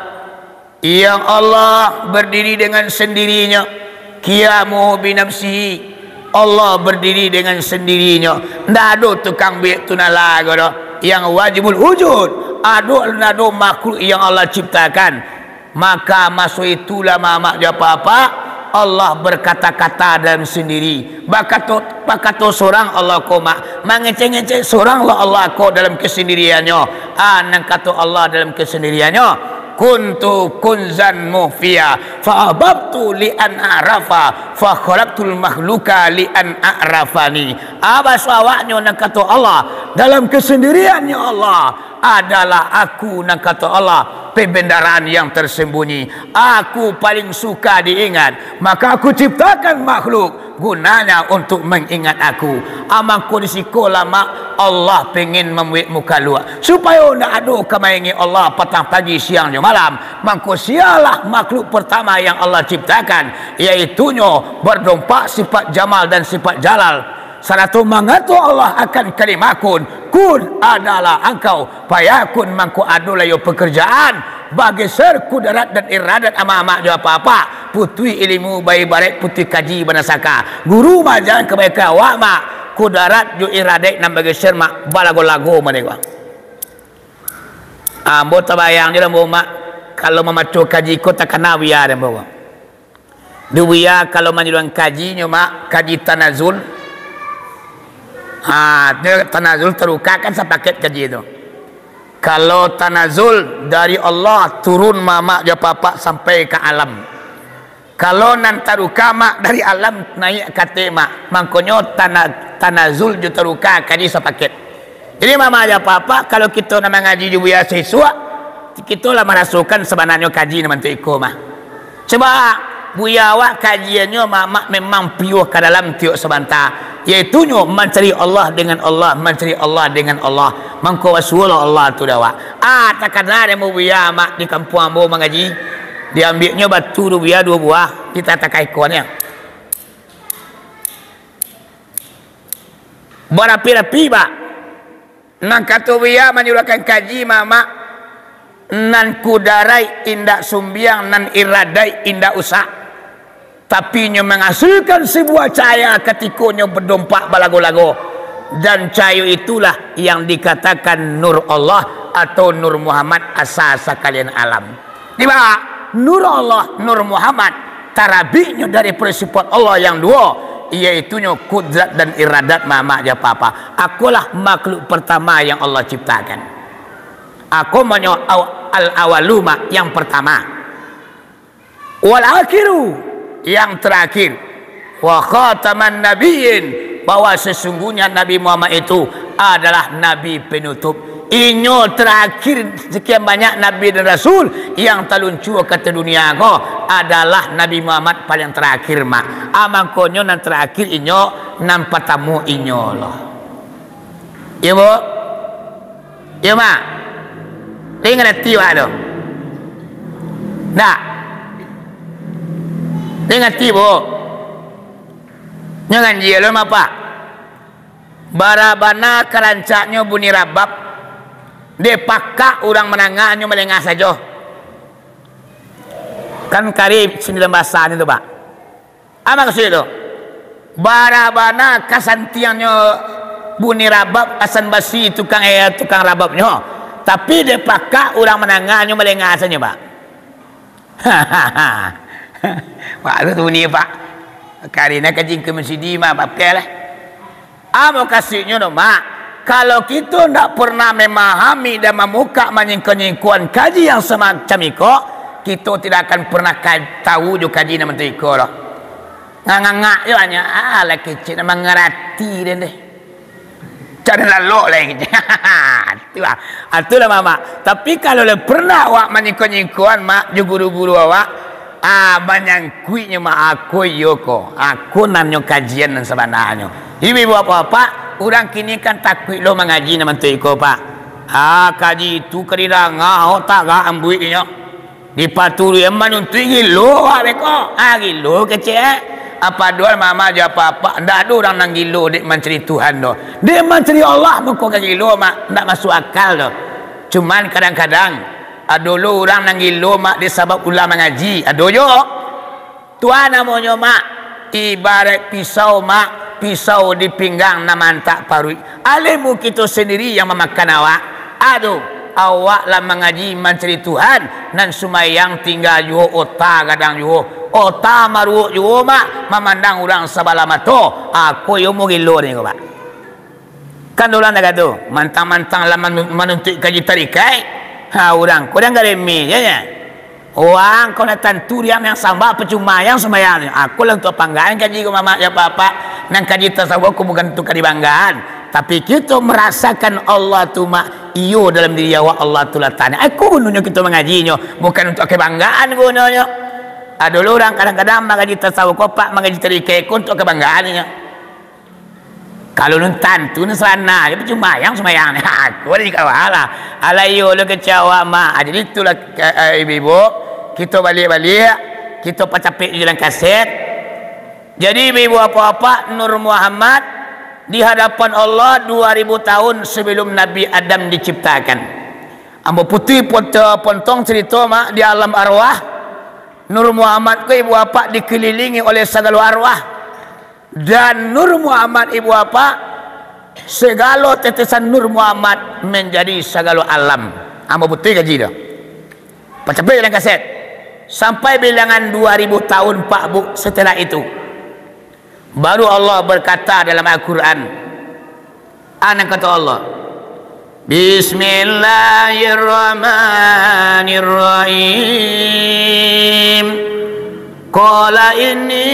Yang Allah berdiri dengan sendirinya, qiyamuhu binafsihi, Allah berdiri dengan sendirinya. Ndak ado tukang buek tu nan lain doh. Yang wajibul wujud, ado, ndak ado makhluk yang Allah ciptakan. Maka maso itulah, Mak, jo apak-apak, Allah berkata-kata dalam sendiri. Bakato, bakato sorang Allah ko, Mak. Mangecek-ngecek sorang lah Allah ko dalam kesendiriannyo. Ah, nan kato Allah dalam kesendiriannyo, "Kuntu kunzan mukhfiya, fa ahbabtu li an a'rafa, fa khalaqtul makhluqa li an a'rafani." Ah, baso awaknyo nan kato Allah dalam kesendiriannyo Allah, adalah aku, nan kato Allah, pembendaraan yang tersembunyi. Aku paling suka diingat, maka aku ciptakan makhluk gunanya untuk mengingat aku. Ah, mangko di siko lah, Mak, Allah pengen mambuek mukaluak, supayo ndak ado ka maingek Allah patang pagi, siang jo malam. Mangko sialah makhluk pertama yang Allah ciptakan, yaitunyo berdompak sifat jamal dan sifat jalal. Sarato mangato Allah akan kalimah kun, kun adalah engkau, fayakun, mangko adolah iyo pekerjaan, bageser kudarat dan iradat amak-amak jo apak-apak, putuih ilimu baibaraik putuih kaji banasaka. Guru maaja kabaikan awak, Mak, kudarat jo iradat nan bageser, Mak, balago-lago manegua. Ambo tabayang jo ambo, Mak, kalau mamaco kaji ko takana buya dek ambo. Di buya kalau manyaluan kajinyo, Mak, kaji tanazul. Ha, nyo tanazul taruka kan sapaket kaji tu. Kalau tanazul dari Allah turun, Mamak jo Papak, sampai ka alam. Kalau nan taruka, Mak, dari alam naiak ka ateh, Mak. Mangkonyo tana-, tanazul jo taruka kaji sapaket. Jadi, Mamak jo Papak, kalau kito nak mangaji jo buya saisuak, kito lah marasokan sabananyo kaji nan bantuak iko mah. Cubo, buya awak kajiannyo, Mamak, memang piuah ka dalam tiok sabanta, yaitunyo mancari Allah dengan Allah, mancari Allah dengan Allah. Mangko basuolah Allah tu dek awak. Ah, takana dek ambo buya, Mak, di kampuang ambo mangaji, diambiaknyo batu tu buya duo buah, ditatakan ikonnyo. Barapi-rapi, Pak. Nan kato buya manyuruahkan kaji, Mamak, nan kudaraik indak sumbiang, nan iradaik indak usah. Tapi nyo mangasilkan sabuah cahaya katiko nyo badompak balago-lago. Dan cahayo itulah yang dikatakan Nur Allah atau Nur Muhammad asa sakalian alam. Di bawah Nur Allah, Nur Muhammad, tarabiknyo dari sifat Allah yang duo, yaitunyo kudrat dan iradat, Mamak jo Papak. Akolah makhluk pertama yang Allah ciptakan. Ako manyo aw-, al-awalu, Mak, yang pertama. Wal akhiru, yang terakhir. Wa khataman nabiyyin, bahwa sesungguhnya Nabi Muhammad itu adalah nabi penutup. Inyo terakhir sekian banyak nabi dan rasul yang taluncua ka dunia ko adalah Nabi Muhammad paling terakhir, Mak. Ah, mangkonyo nan terakhir inyo, nan patamo inyo lo. Iyo, Bu? Iyo, Mak? Lai ngarati awak tu? Ndak? Lai ngarati, Bu? Nyo ganjia lo, Mak, Pak. Bara bana karancaknyo bunyi rabab, dek pakak urang mandanganyo malengah sajo. Kan karib sambilan basah ni tu, Pak. Apo maksud tu? Bara bana kasantiangnyo bunyi rabab, Hasan Basri tukang, eh, tukang rababnyo. Tapi dek pakak urang mandanganyo malengah sajo, Pak. Pak, tu bunyi, Pak. Karina ka jingka masidi mah, Pak, lah. Apo mukasuiknyo tu, Mak? Kalau kito ndak pernah memahami dan mamukak manyingko-nyingkoan kaji yang samacam iko, kito tidak akan pernah ka-, tahu jo kaji nan bantuak iko doh. Ngangak-ngangak jo hanyo, ah, lah kecek nan mangarati den deh. Cak den lalok lai kecek. Tu lah. Ah, tu lah, Mak. Tapi kalau lah pernah awak manyingko-nyingkoan, Mak, jo guru-guru awak, Ah, manyangkuiknyo, Mak, ako iyo ko. Ako nan nyo kajian nan sabananyo. Ibu-ibu, bapak-bapak, urang kini kan takuik lo mangaji nan bantuak iko, Pak. Ah, kaji tu ka didanga, oh, tagak ambuiknyo. Dipaturuik manuntuik gilo awak beko. Ah, gilo kecek, eh. Ah, padohal mama jo apak-apak, ndak ado urang nan gilo dek mancari Tuhan doh. Dek mancari Allah mako ka gilo, Mak. Ndak masuak akal doh. Cuman kadang-kadang, Ado lo urang nan gilo, Mak, disabab ulah mangaji. Ado jo. Tu a namonyo, Mak, ibaraik pisau, Mak, pisau di pinggang nan maantak paruik. Alemu kito sandiri yang mamakan awak. Ado, awak lah mangaji mancari Tuhan, nan sumbayang tingga juo, ota gadang juo, ota maruok juo, Mak, mamandang urang sabalah mato. Ako iyo mo gilo ni ko, Mak. Kan urang dah kato, mantang-mantang lah manu-, manuntuik kaji tarikaik. Ha, urang ko dah garemi je, ya. Urang ko nak tantu riang yang sambah, pacuma yang sumbayang. Aku lah untuak panggaan kaji ko, mamak, ya, apak-apak. Nan kaji tasawuf ko bukan untuak ka dibanggaan. Tapi kito marasakan Allah tu, Mak, iyo dalam diri awak Allah tu lataknyo. Aku gunonyo kito mangajinyo, bukan untuak kabanggaan gunonyo. Ado lo urang kadang-kadang mangaji tasawuf ko, Pak, mangaji tarikaik ko untuak kabanggaannyo. Kalau nun tantu nan sana, ya, pacuma yang sumbayang. Aku ada di kawal lah. Alah iyo lo kecek awak, Mak. Ah, jadi itulah, eh, eh, ibu-ibu, kito baliak-baliak, kito pacapek jalan kaset. Jadi ibu-ibu, apak-apak, Nur Muhammad di hadapan Allah dua ribu tahun sebelum Nabi Adam diciptakan. Ambo putuih pot-, pontong carito, Mak, di alam arwah. Nur Muhammad ko, ibu apak, dikelilingi oleh sagalo arwah. Dan Nur Muhammad, ibu apak, segalo tetesan Nur Muhammad manjadi sagalo alam. Ambo putuih kaji tu. Pacapek dalam kaset. Sampai bilangan dua ribu tahun, Pak, Bu, setelah itu, baru Allah berkata dalam Al-Quran, Anak kata Allah, "Bismillahirrahmanirrahim. Qala inni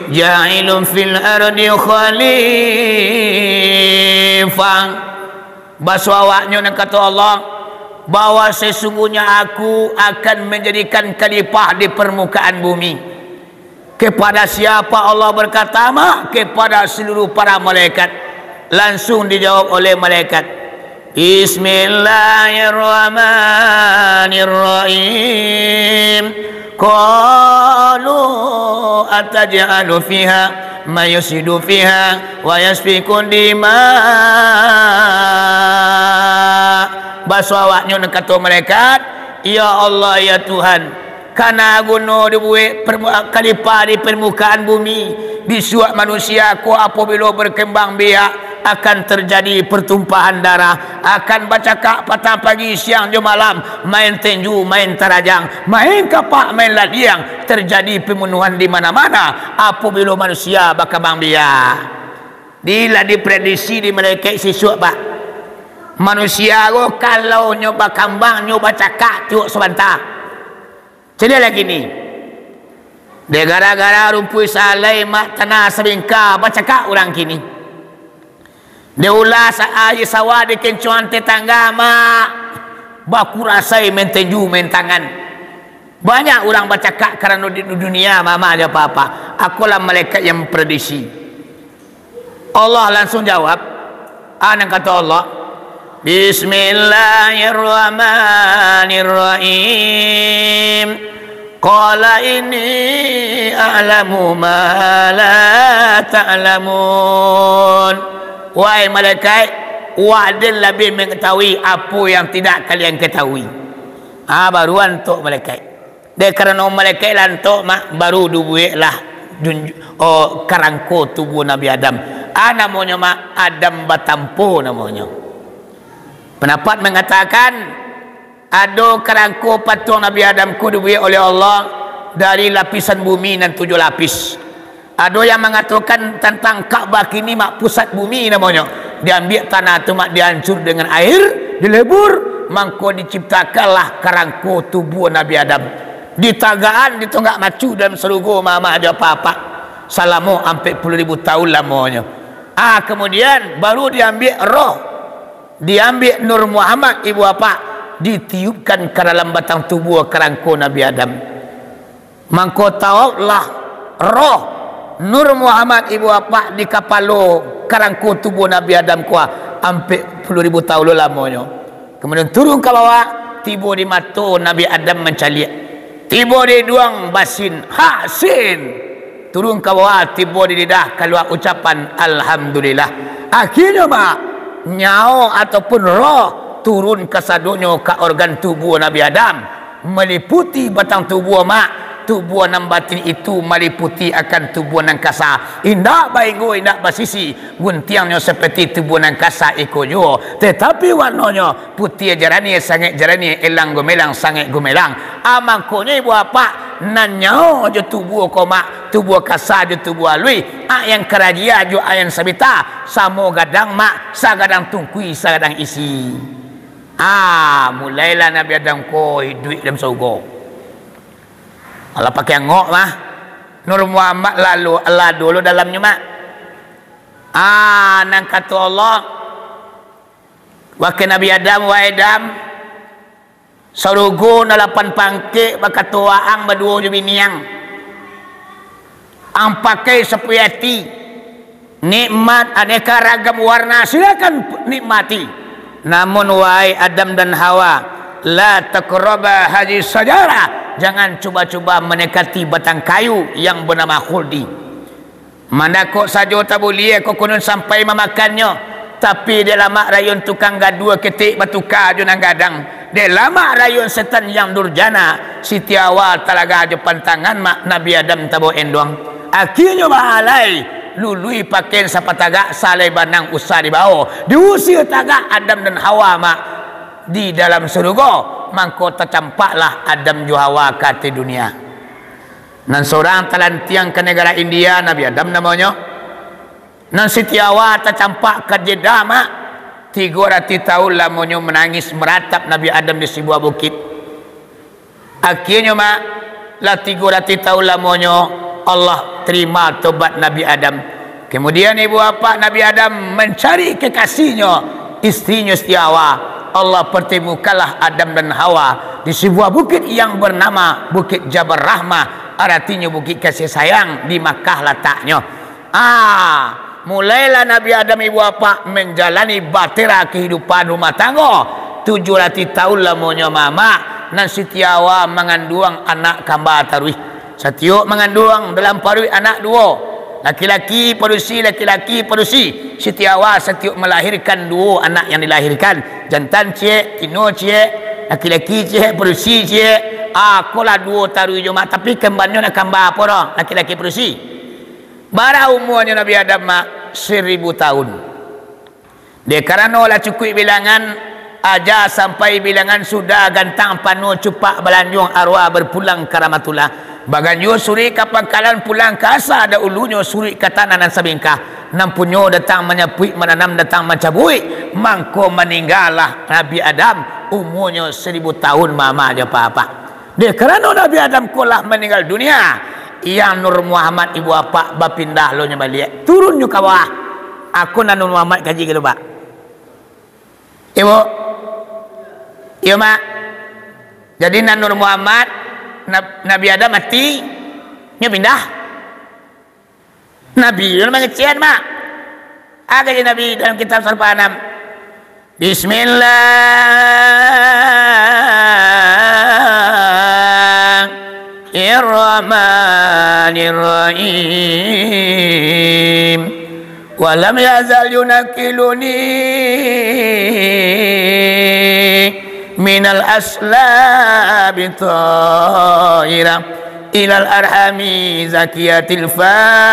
ja'ilun fil ardi khalifah." Baso awaknyo nan kato Allah, bahwa sesungguhnya Aku akan manjadikan khalifah di parmukaan bumi. Kepada siapa Allah berkata, Mak? Kepada seluruh para malaikat. Langsung dijawab oleh malaikat, "Bismillahirrahmanirrahim. Qalu ataj'alu fiha man yufsidu fiha wa yasfiku dima." Baso awaknyo nan kato malaikat, "Ya Allah, ya Tuhan, kana guno dibuek permu-, khalifah di parmukaan bumi, bisuak manusia ko apabilo berkembang biak, akan terjadi pertumpahan darah, akan bacakak patang pagi, siang jo malam, main tenju, main tarajang, main kapak, main ladiang, terjadi pembunuhan di mana-mana apabilo manusia bakambang biak." Di lah diprediksi di malaikat sisuak, Pak. Manusia ko, kalau nyo bakambang, nyo bacakak tiok sabanta. Caliak lagi ni. Dek gara-gara rumpuik salai, mak, tanah sabingka, bacakak urang kini. Dek ulah sa-, aia sawah dikincuang tetangga, mak, bakurasai main tinju, main tangan. Banyak urang bacakak karano di dunia, mamak jo apak-apak. Akolah malaikat yang memprediksi. Allah langsung jawab. Ah, nan kato Allah, "Bismillahirrahmanirrahim. Qala inni a'lamu ma la ta'lamun." Wahai malaikat, Wak den labiah mengetahui apo yang tidak kalian ketahui. Ah, baru antok malaikat. Dek karano malaikat lantok, mak, baru dibueklah junju-, oh, karangko tubuah Nabi Adam. Ah, namonyo, mak, Adam batampo namonyo. Pandapat mangatakan, ado karangko patuang Nabi Adam ko dibuek oleh Allah dari lapisan bumi nan tujuah lapis. Ado yang mangatokan tantang Ka'bah kini, mak, pusat bumi namonyo. Diambiak tanah tu, mak, diancur dengan air, dilebur, mangko diciptakanlah karangko tubuah Nabi Adam. Ditagaan di tonggak macu dalam sarugo, mamak jo apak-apak, salamo ampek puluah ribu taun lamonyo. Ah, kamudian, baru diambiak roh, diambiak Nur Muhammad, ibu apak, ditiupkan ka dalam batang tubuah karangko Nabi Adam. Mangko tawaflah roh Nur Muhammad ibu apak di kapalo karangko tubuah Nabi Adam ko, ampek puluah ribu taun lo lamonyo. Kamudian turun ka bawah, tibo di mato Nabi Adam mancaliak. Tibo di iduang basin, hasin. Turun ka bawah, tibo di lidah, kalua ucapan, "Alhamdulillah." Akhirnyo, mak, nyao ataupun roh turun kasadonyo ka organ tubuah Nabi Adam. Maliputi batang tubuah, mak, tubuah nan batin itu maliputi akan tubuah nan kasa. Indak bainggo, indak basisi, guntiangnyo saperti tubuah nan kasa iko juo, tatapi warnonyo putiah jaraniah, sangaik jaraniah, elang gumelang, sangaik gumelang. Ah, mangkonyo ibu apak, nan nyao jo tubuah ko, mak, tubuah kasa jo tubuah aluih, ayang karajia jo ayang sabita, samo gadang, mak, sagadang tungkui, sagadang isi. Ah, mulailah Nabi Adam ko iduik dalam sarugo. Alah pakai angok mah. Nur Muhammad lalu, lah dulu dalamnyo, mak. Ah, nan kato Allah, wahai Nabi Adam, wahai Adam, sarugo nan lapan pangkek bakato waang baduo jo biniang. Ang pakai sapuih ati. Nikmat aneka ragam warna, silakan nikmati. Namun, wahai Adam dan Hawa, la taqraba hadhihi syajarah, jangan cuba-cuba mendekati batang kayu yang bernama khuldi. Mandakok sajo tabuliah, kok kunun sampai mamakannyo, tapi dek lamak rayuan tukang gaduah ketek batuka jo nan gadang, dek lamak rayuan setan yang durjana, Siti Hawa talaga jo pantangan, mak, Nabi Adam tabao enduang. Akhirnyo bahalai, lului pakaian sapatagak, salai banang usah dibao, diusir tagak Adam dan Hawa, mak, di dalam surugo, mangko tacampaklah Adam jo Hawa ka ateh dunia. Nan surang talantiang ka nagara India, Nabi Adam namonyo. Nan Siti Hawa tacampak ka Jeddah, mak. Tigo ratuih taun lamonyo manangih maratap Nabi Adam di sabuah bukik. Akhirnyo, mak, lah tigo ratuih taun lamonyo Allah tarima tobat Nabi Adam. Kemudian, ibu apak, Nabi Adam mancari kekasihnyo, istrinyo Siti Hawa. Allah pertemukanlah Adam dan Hawa di sebuah bukit yang bernama Bukit Jabal Rahmah, aratinyo Bukit Kasih Sayang, di Makkah lataknyo. Ah, mulailah Nabi Adam, ibu apak, manjalani batera kahidupan rumah tanggo. Tujuah ratuih taun lamonyo, mamak, nan Siti Hawa manganduang anak kamba taruih. Satiok manganduang dalam paruik anak duo. Laki-laki padusi, laki-laki padusi. Siti Hawa satiok malahirkan duo anak yang dilahirkan. Jantan ciek, tino ciek, laki-laki ciek, padusi ciek. Ah, kolah duo taruih jo, mak, tapi kambanyo nak kamba apo doh? Laki-laki padusi. Bara umuanyo Nabi Adam, mak? Saribu taun. Dek karano lah cukuik bilangan, aja sampai bilangan sudah, gantang panuah cupak balanjuang, arwah berpulang ka Rahmatullah. Baganjua suruik ka pangkalan, pulang ka asa daulunyo, suruik ka tanah nan sabingkah. Nan punyo datang manyapuik, mananam datang mancabuik, mangko maninggalah Nabi Adam, umuanyo saribu tahun, mama jo papa. Dek karano Nabi Adam ko lah maninggal dunia, yang Nur Muhammad ibu apak bapindah lo nyo baliak, turun nyo ka bawah. Ako nan Nur Muhammad kaji kito, Pak. Ibu? Iyo, Mak. Jadi, nan Nur Muhammad, Nab-, Nabi Adam mati, nyo pindah. Nabi Nur mangecekan, Mak. Aka je Nabi dalam kitab Sarfa Anam. Bismillahirrahmanirrahim. Wa lam yazal yunaqiluni minal aslabi thairah ilal arhami zakiyatil fakhirah.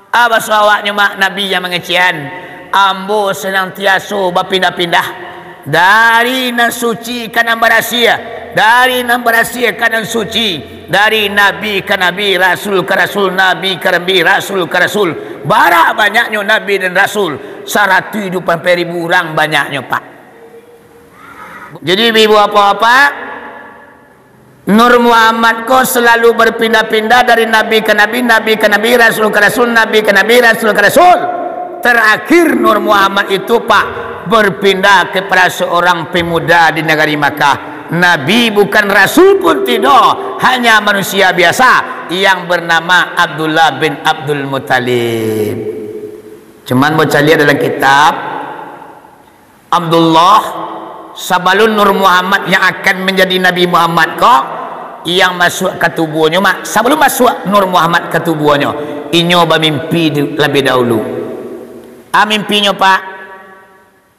Abaso awaknyo, Mak, Nabi yang mangecekan, ambo sanantiaso bapindah-pindah dari nan suci ka nan barasiah, dari nan barasiah ka nan suci, dari nabi ka nabi, rasul ka rasul, nabi ka nabi, rasul ka rasul. Bara banyaknyo nabi dan rasul, saratuih duo puluah ampek ribu urang banyaknyo, Pak. Jadi, ibu-ibu, bapak-bapak, Nur Muhammad ko salalu bapindah-pindah dari nabi ka nabi, nabi ka nabi, rasul ka rasul, nabi ka nabi, rasul ka rasul. Tarakhir Nur Muhammad itu, Pak, bapindah kapado saurang pamuda di nagari Makkah. Nabi bukan, rasul pun tidak, hanya manusia biasa yang bernama Abdullah bin Abdul Muttalib. Cuman, bacaliak dalam kitab, Abdullah, sabalun Nur Muhammad yang akan manjadi Nabi Muhammad ko, yang masuak ka tubuahnyo, Mak, sabalun masuak Nur Muhammad ka tubuahnyo, inyo bamimpi di-, labiah dahulu. A mimpinyo, Pak,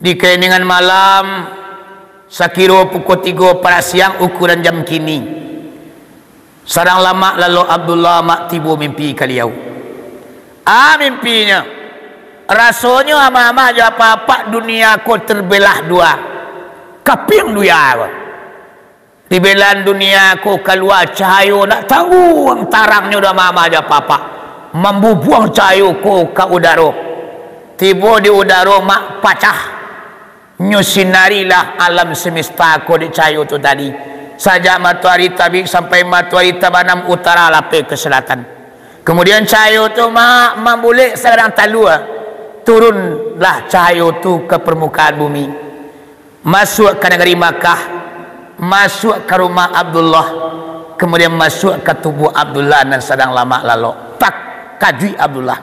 di kainingan malam, sakiro pukua tigo parak siang ukuran jam kini. Sadang lamak lalok Abdullah, Mak, tibo mimpi ka liau. A mimpinyo, rasonyo amak-amak jo apak-apak dunia ko tabelah duo. Kapiang dunia ko. Di belahan dunia ko kalua cahayo ndak tangguang tarangnyo doh amak-amak jo apak-apak. Mambubuang cahayo ko ka udaro. Tibo di udaro, Mak, pacah. Nyo sinarilah alam semesta ko dek cahayo tu tadi. Sajak matoari tabik sampai matoari tabanam utara lapeh ka salatan. Kamudian, cahayo tu ma-, mambulek sagadang talua. Turunlah cahayo tu ka parmukaan bumi. Masuak ka nagari Makkah, masuak ka rumah Abdullah, kamudian masuak ka tubuah Abdullah nan sadang lamak lalok. Takajuik Abdullah.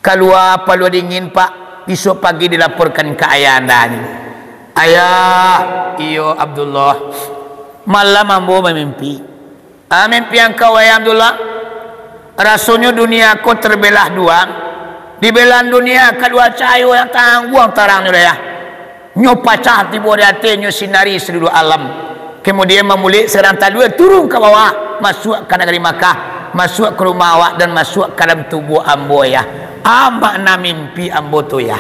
Kalua paluah dingin, Pak. Bisuak pagi dilaporkan ka ayah andanyo. "Ayah, iyo Abdullah, malam ambo bamimpi." "A mimpi angkau, wahai Abdullah?" "Rasonyo dunia ko tabelah duo. Di belahan dunia kalua cahayo yang tangguang tarangnyo, Ayah. Nyo pacah tibo di ateh, nyo sinari saluruah alam. Kamudian, mamulek sagadang talua turun ka bawah, masuak ka nagari Makkah, masuak ka rumah awak, dan masuak ka dalam tubuah ambo, Yah. A makna mimpi ambo tu, Yah."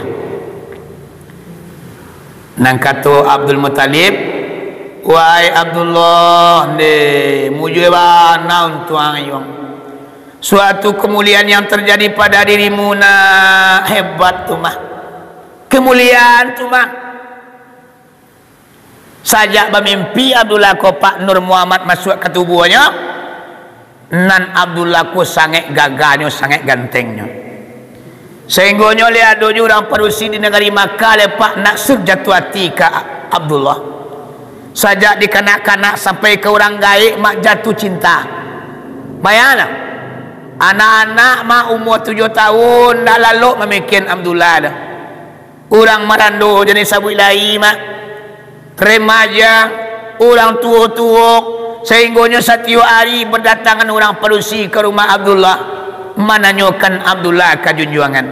Nan kato Abdul Muttalib, "Wahai Abdullah, ndeh, mujua bana untuang ayuang. Suatu kamuliaan yang tarjadi pada dirimu, nak, hebat tu mah. Kamuliaan tu mah." Sajak bamimpi Abdullah ko, Pak, Nur Muhammad masuak ka tubuahnyo, nan Abdullah ko sangaik gagahnyo, sangaik gantengnyo. Sainggonyo lai ado juo urang padusi di nagari Makkah lai, Pak, naksuf jatuah ati ka Abdullah. Sajak di kanak-kanak sampai ka urang gaek, Mak, jatuah cinta. Bayangkanlah, anak-anak, Mak, umua tujuah tahun, ndak lalok mamikian Abdullah doh. Urang marando jan disabuik lai, Mak. Remaja, urang tuo-tuo, sainggonyo satiok ari badatangan urang padusi ka rumah Abdullah, mananyokan Abdullah ka junjuangan.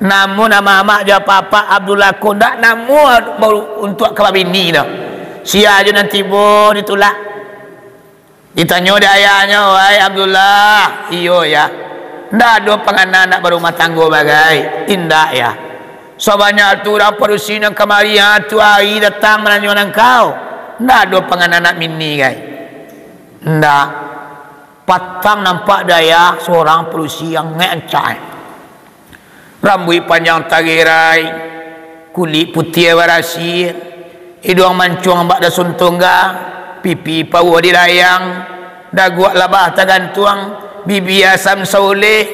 Namun amak-amak jo apak-apak, Abdullah ko ndak namuah baru untuak ka babini doh. Sia juo nan tibo ditulak. Ditanyo dek ayahnyo, "Wahai Abdullah." "Iyo, Yah." "Ndak ado pangana nak barumah tanggo bagai?" "Indak, Yah." "Sabanyak tu urang padusi nan kamari, ha, tu ari datang mananyoan angkau, ndak ado pangana nak bini gai?" "Ndak." Patang nampak di ayah surang padusi nan rancak. Rambuik panjang tagerai, kulik putiah barasi, iduang mancuang bak dasun tungga, pipi pauah di layang, daguak labah tagantuang, bibia asam sauleh,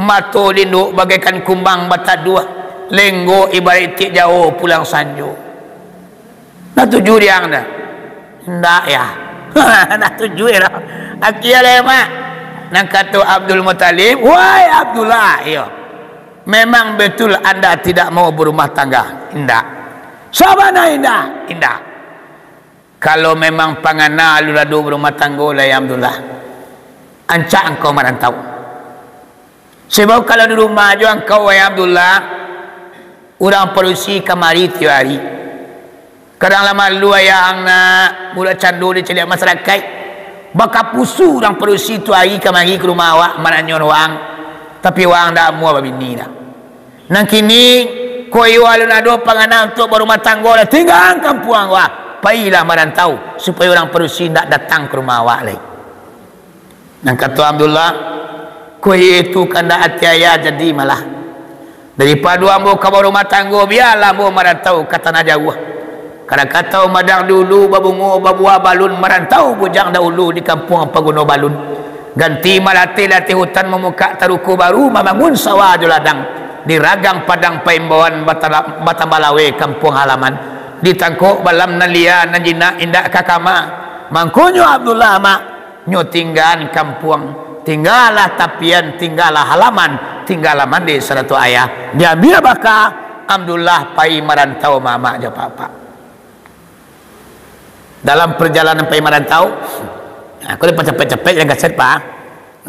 mato linduak bagaikan kumbang bataduah, lenggo ibaraik tiek jauah pulang sanjo. Nah, tuju di ang dah? Indak, yah. Nah, tuju, yah. Akhia lai, Mak. Nan kato Abdul Muttalib, "Wahai Abdullah, iyo. Memang betul anda tidak mau berumah tangga?" "Indak." "Sabana indak?" "Indak." "Kalau memang pangana alun ado barumah tanggo lai, Abdullah, rancak angkau marantau. Sabab kalau di rumah jo angkau, wahai Abdullah, urang padusi kamari tiok ari. Kadang lah malu ayah ang nak, budak cando dicaliak masarakaik. Bakapusu urang padusi tiok ari kamari ka rumah awak mananyo waang, tapi waang ndak amuah babini dah. Nan kini, kok iyo alun ado pangana untuak barumah tanggo lah, tinggaan kampuang awak, pailah marantau, supayo urang padusi ndak datang ka rumah awak lai." Nan kato Abdullah, "Kok iyo itu kandak ati ayah, jadi malah. Daripado ambo ka barumah tanggo, bialah ambo marantau ka tanah jauah. Kadang kato madang di ulu, babungo babuah balun, marantau bujang dahulu di kampuang paguno balun. Ganti malatih-latih hutan, mamukak taruko baru, mambangun sawah jo ladang. Di ragang padang paimbauan, batala-, batambah laweh kampuang halaman. Di tangkok balam nan lia, nan jinak indak ka kama." Mangkonyo Abdullah, Mak, nyo tinggaan kampuang, tinggalah tapian, tinggalah halaman, tinggalah mandeh sarato ayah. Diambiak baka, Abdullah pai marantau mamak jo papak. Dalam perjalanan pai marantau, nah, aku dipacapek-capek yang kaset, Pak.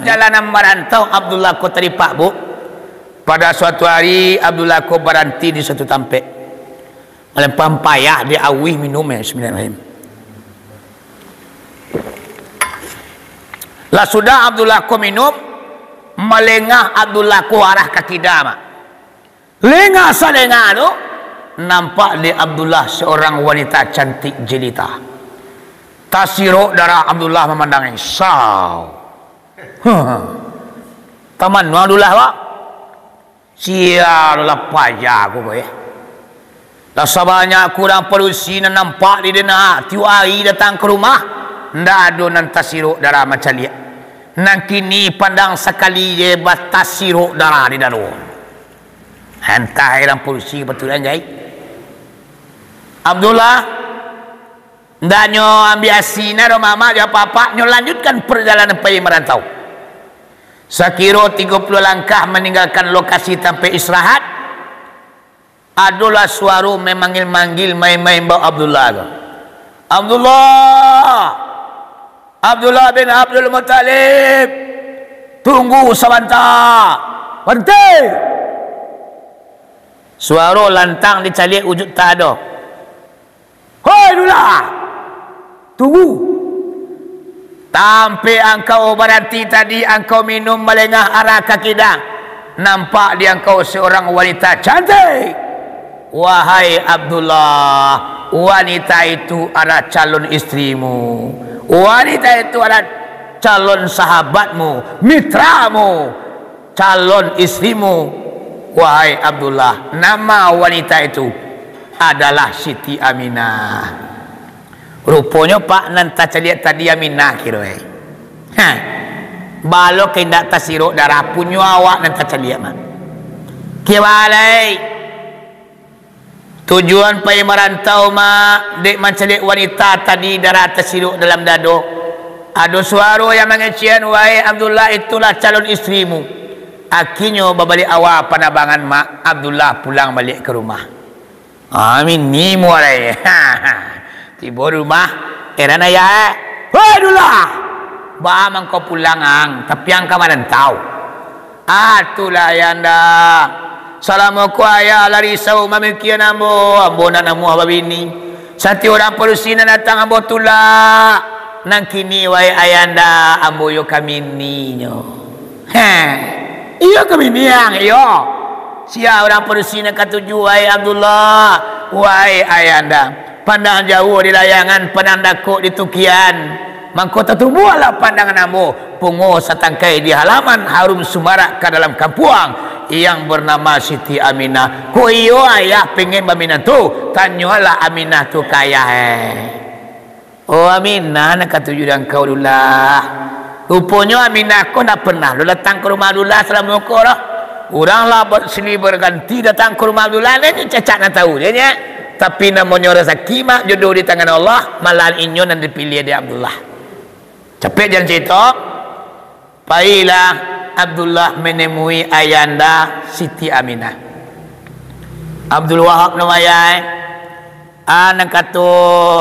Jalanan marantau Abdullah ko tadi, Pak, Bu. Pada suatu hari, Abdullah ko baranti di suatu tampek. Malempah payah di auih minum, eh, bismillahirrahmanirrahim. Lah sudah Abdullah ko minum, malengah Abdullah ko arah ka kida, Mak. Lengah salengah tu, nampak di Abdullah seorang wanita cantik jelita. Tasirok darah Abdullah mamandangi. Sau. Taman Abdullah, Pak. Sia lah payah ko, eh. Lah sabanyak ko urang padusi nan nampak di den, tiok ari datang ka rumah, ndak ado nan tasirok darah mancaliak. Nan kini pandang sakali je batasirok darah di dado. Antah urang padusi patuik anjai. Abdullah, ndak nyo ambiak asi na doh mamak jo papak, nyo lanjutkan perjalanan pai marantau. Sakiro tigo puluah langkah maninggalkan lokasi tampek istirahat, adolah suaro mamanggil-manggil, main-main bak Abdullah tu. "Abdullah! Abdullah bin Abdul Muttalib! Tunggu sabanta! Baranti!" Suaro lantang dicaliak ujuik tak ado. "Hoi, Dullah! Tunggu! Tampek angkau baranti tadi, angkau minum malengah arah ka kida, nampak di angkau seorang wanita cantik. Wahai Abdullah, wanita itu adalah calon istrimu. Wanita itu adalah calon sahabatmu, mitramu." "Calon istrimu, wahai Abdullah, nama wanita itu?" "Adalah Siti Aminah." Ruponyo, Pak, nan tacaliak tadi Aminah kiro, eh. Ha. Baa lo ka indak tasirok darah, punyo awak nan tacaliak, Mak. Kibalai. Tujuan pai marantau, Mak, dek mancaliak wanita tadi, darah tasirok dalam dado. Ado suaro yang mangecekan, "Wahai Abdullah, itulah calon istrimu." Akhirnyo babaliak awal panabangan, Mak, Abdullah pulang baliak ka rumah. Ah, mini muarai. Tibo di rumah, heran ayah, eh. "Wahai Dullah, baa mangko pulang ang, tapi ang ka marantau?" "Ah, tulah, Ayahanda. Salamo ko ayah lah risau mamikian ambo, ambo ndak namuah babini. Satiok urang padusi nan datang ambo tulak. Nan kini, wahai Ayahanda, ambo iyo ka mininyo." "Heh, iyo ka mini ang, iyo?" "Sia urang padusi nan katuju, wahai Abdullah?" "Wahai Ayahanda, pandang jauah di layangan, pandang dakek di tukian. Mangko tatumbuahlah pandangan ambo, bungo satangkai di halaman, harum sumarak ka dalam kampuang, yang bernama Siti Aminah. Ko iyo ayah pengen baminantu, tanyolah Aminah tu ka ayah e. Oh Aminah, nan katuju dek angkau Abdullah. Ruponyo Aminah ko ndak pernah lo datang ka rumah Abdullah salamo ko doh. Urang lah ber-, silih berganti datang ka rumah Abdullah, nyo cacak nan tahu dek nyo. Tapi namonyo rasaki, mak, jodoh di tangan Allah, malahan inyo nan dipiliah dek Abdullah. Capek jan carito. Pailah Abdullah manemui ayanda Siti Aminah. Abdul Wahab namo ayah e. Ah, nan kato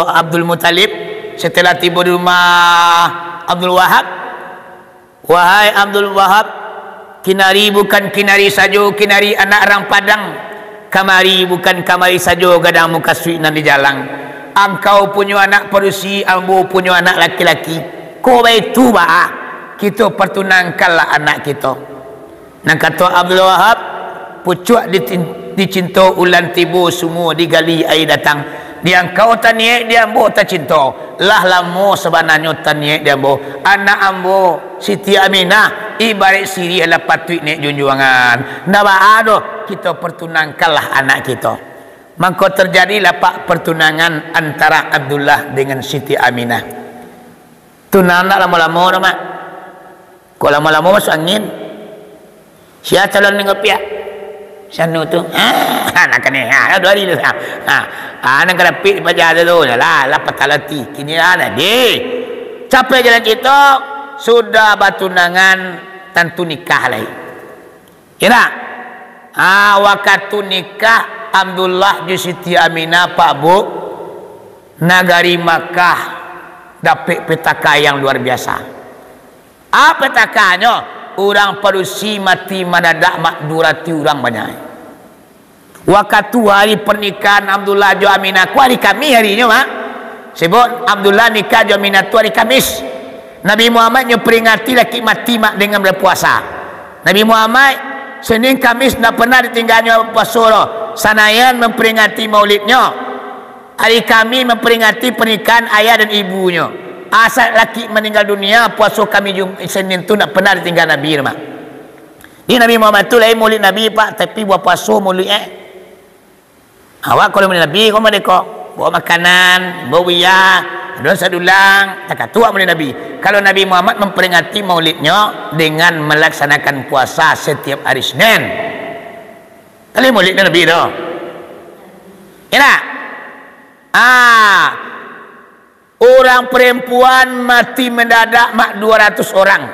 Abdul Muthalib, setelah tibo di rumah Abdul Wahab, "Wahai Abdul Wahab, kinari bukan kinari sajo, kinari anak rang Padang. Kamari bukan kamari sajo, gadang mukasuik nan dijalang. Angkau punyo anak padusi, ambo punyo anak laki-laki. Ko baitu baa, kito partunangkanlah anak kito." Nan kato Abdul Wahab, "Pucuak dicin-, dicinto ulam tibo, sumua digali aia datang. Di angkau taniaik, di ambo tacinto. Lah lamo sabananyo taniaik di ambo. Anak ambo, Siti Aminah, ibaraik siriah lah patuik naiak junjuangan. Ndak baa doh, kito partunangkanlah anak kito." Mangko tarjadilah, pak, partunangan antara Abdullah dengan Siti Aminah. Tunang ndak lamo-lamo doh, mak. Kok lamo-lamo masuak angin. Sia calon nan kopiak? Si anu tu. Ah, nak kanai. Ha, duo hari tu. Ha. Ha, nan ka dapik di paja tu, tu. Lah, lah patah ati. Kini lah, nah, deh. Capek jalan carito, sudah batunangan, tantu nikah lai. Yo ndak? Ha, wakatu nikah Abdullah jo Siti Aminah, pak, bu, nagari Makkah dapek petaka yang luar biasa. Apo petakanyo? Urang padusi mati mandadak, mak, duo ratuih urang banyak. Wakatu hari pernikahan Abdullah jo Aminah ko hari Kamis harinyo, mak. Sebab Abdullah nikah jo Aminah tu hari Kamis. Nabi Muhammad nyo peringati lakik mati, mak, dengan berpuasa. Nabi Muhammad Senin Kamis ndak pernah ditingganyo puaso doh. Sanayan memperingati maulidnyo. Hari Kamis memperingati pernikahan ayah dan ibunyo. Asa lakik maninggal dunia, puaso Kamis Jum-, Senin tu ndak pernah ditingga Nabi tu, mak. Jadi Nabi Muhammad tu lain maulid Nabi, pak, tapi bapuaso maulid, eh. Awak kalau maulid Nabi, kau merdeka. Bawa makanan, bawa buya, ado sadulang, takatuak maulid Nabi. Kalau Nabi Muhammad memperingati maulidnyo dengan melaksanakan puasa setiap hari Senin. Tadi maulid Nabi tu. Yo ndak? Ah, urang perempuan mati mendadak, mak, dua ratus orang.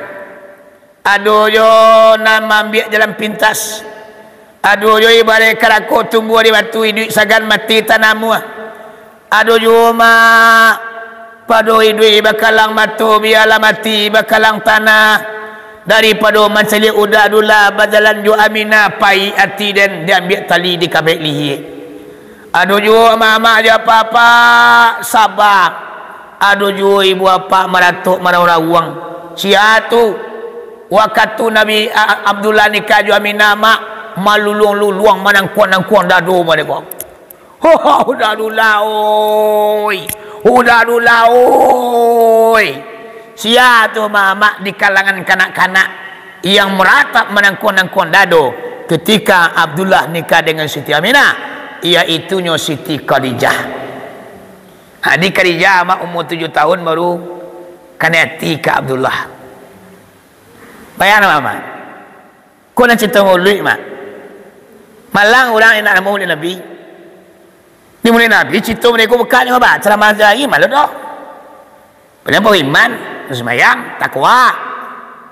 Ado jo nan maambiak jalan pintas. Ado jo ibarat karako tumbuah di batu, iduik sagan mati tanamuah. Ado juo, mak, pado iduik bakalang mato, bialah mati bakalang tanah. Daripado mancaliak uda Abdullah bajalan jo Aminah, paik ati den, diambiak tali dikabek lihia. Ado juo amak-amak jo apak-apak saba. Ado juo ibu apak maratok maraung-raung. Sia tu, wakatu Nabi A-, Abdullah nikah jo Aminah, mak, maluluang-luluang, manangkuang-nangkuang dado mode ko. Ho, ho, uda Abdullah oi. Uda Abdullah oi. Sia tu, mak, mak, di kalangan kanak-kanak yang maratap manangkuang-nangkuang dado ketika Abdullah nikah dengan Siti Aminah, yaitunyo Siti Khadijah. Ha, di Khadijah, mak, umur tujuah tahun baru kanai ati ka Abdullah. Bayangkan, mak, mak. Ko nan carito maulid, mak. Malang urang indak namo maulid Nabi. Di maulid Nabi, carito maulid ko bukak nyo, bah, ceramah sahari malam doh. Paliang baiman, sumbayang, takwa.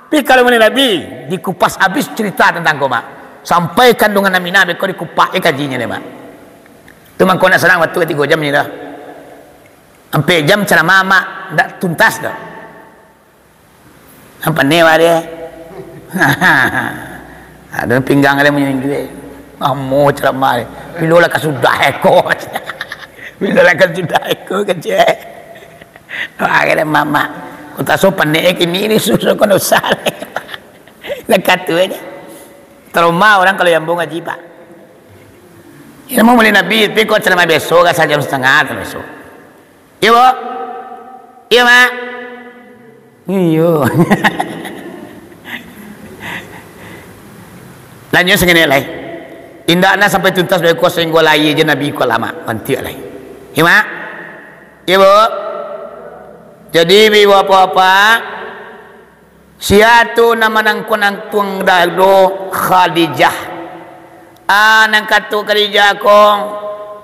Tapi kalau maulid Nabi, dikupas abih carito tantang ko, mak. Sampai kanduangan Aminah beko dikupas, eh, kajinyo deh, mak. Tu mangko nak sanang wakatu tigo jam ni doh. Ampek jam ceramah, mak, ndak tuntas doh. Nan pandai bah dia. Ado pinggang dia manunjuak. Lamo ceramah dia. Bilo lah ka sudah eko. Bilo lah ka sudah eko, kecek. Wah, kata mamak. Kota so pandai kini ni, susu ko dosa. Dekat tu aja. Trauma orang kalau nyambung ngaji, pak. Ilmu maulid Nabi, tapi kok ceramah biaso, ka sajam satangah tu biaso. Iyo, Bu? Iyo, Mak? Iyo. Lanjuik sangenek lai. Indak nak sampai tuntas beko sahinggo lahia je Nabi ko lamo. Mantiak lai. Iyo, Mak? Iyo, Bu? Jadi, Ibu, Bapak-bapak, sia tu nan manangkuang-nangkuang dado? Khadijah. Ah, nan kato Khadijah ko,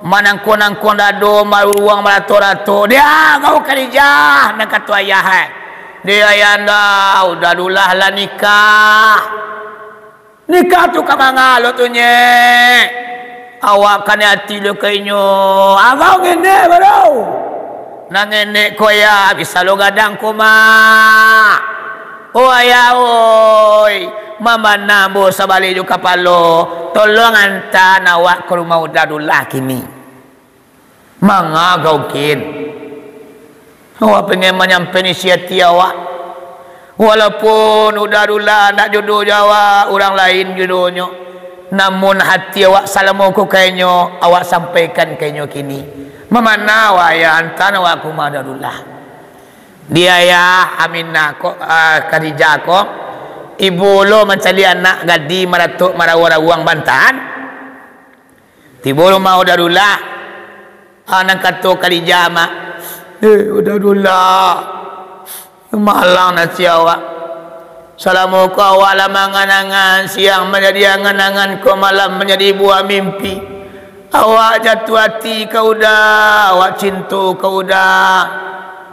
manangkuang-nangkuang dado, maruruang marato-rato. Dia agau Khadijah, nan kato ayah, eh. Di ayah anda, Uda Dulah lah nikah. Nikah tu ka manga lo tu, nyek? Awak kan ati lo ka inyo. Agau ngenek baru. Nan ngenek ko ya, bisa lo gadang ko, Mak. Oh, ayah, oi. Mambana ambo sabalik jo kapalo. Tolong anta awak ka rumah Uda Dulah kini. Manga gau kin. Awak pengen manyampaian isi ati awak. Walaupun Uda Dulah ndak jodoh jo awak, urang lain jodohnyo. Namun hati awak salamo ko ka inyo, awak sampaikan ka inyo kini. Mambana awak, ayah, anta awak ka rumah Uda Dulah. Di ayah Aminah ko, ah, Khadijah ko, ibo lo mancaliak anak gadih maratok mararuang-raruang bantahan. Tibo rumah Uda Dulah, ah, nan kato Khadijah, Mak. Eh, Uda Dulah. Malang nasi awak. Salamo ko awak lah mangan-angan, siang manjadi angan-angan, ko malam manjadi buah mimpi. Awak jatuah ati ka Uda, awak cinto ka Uda.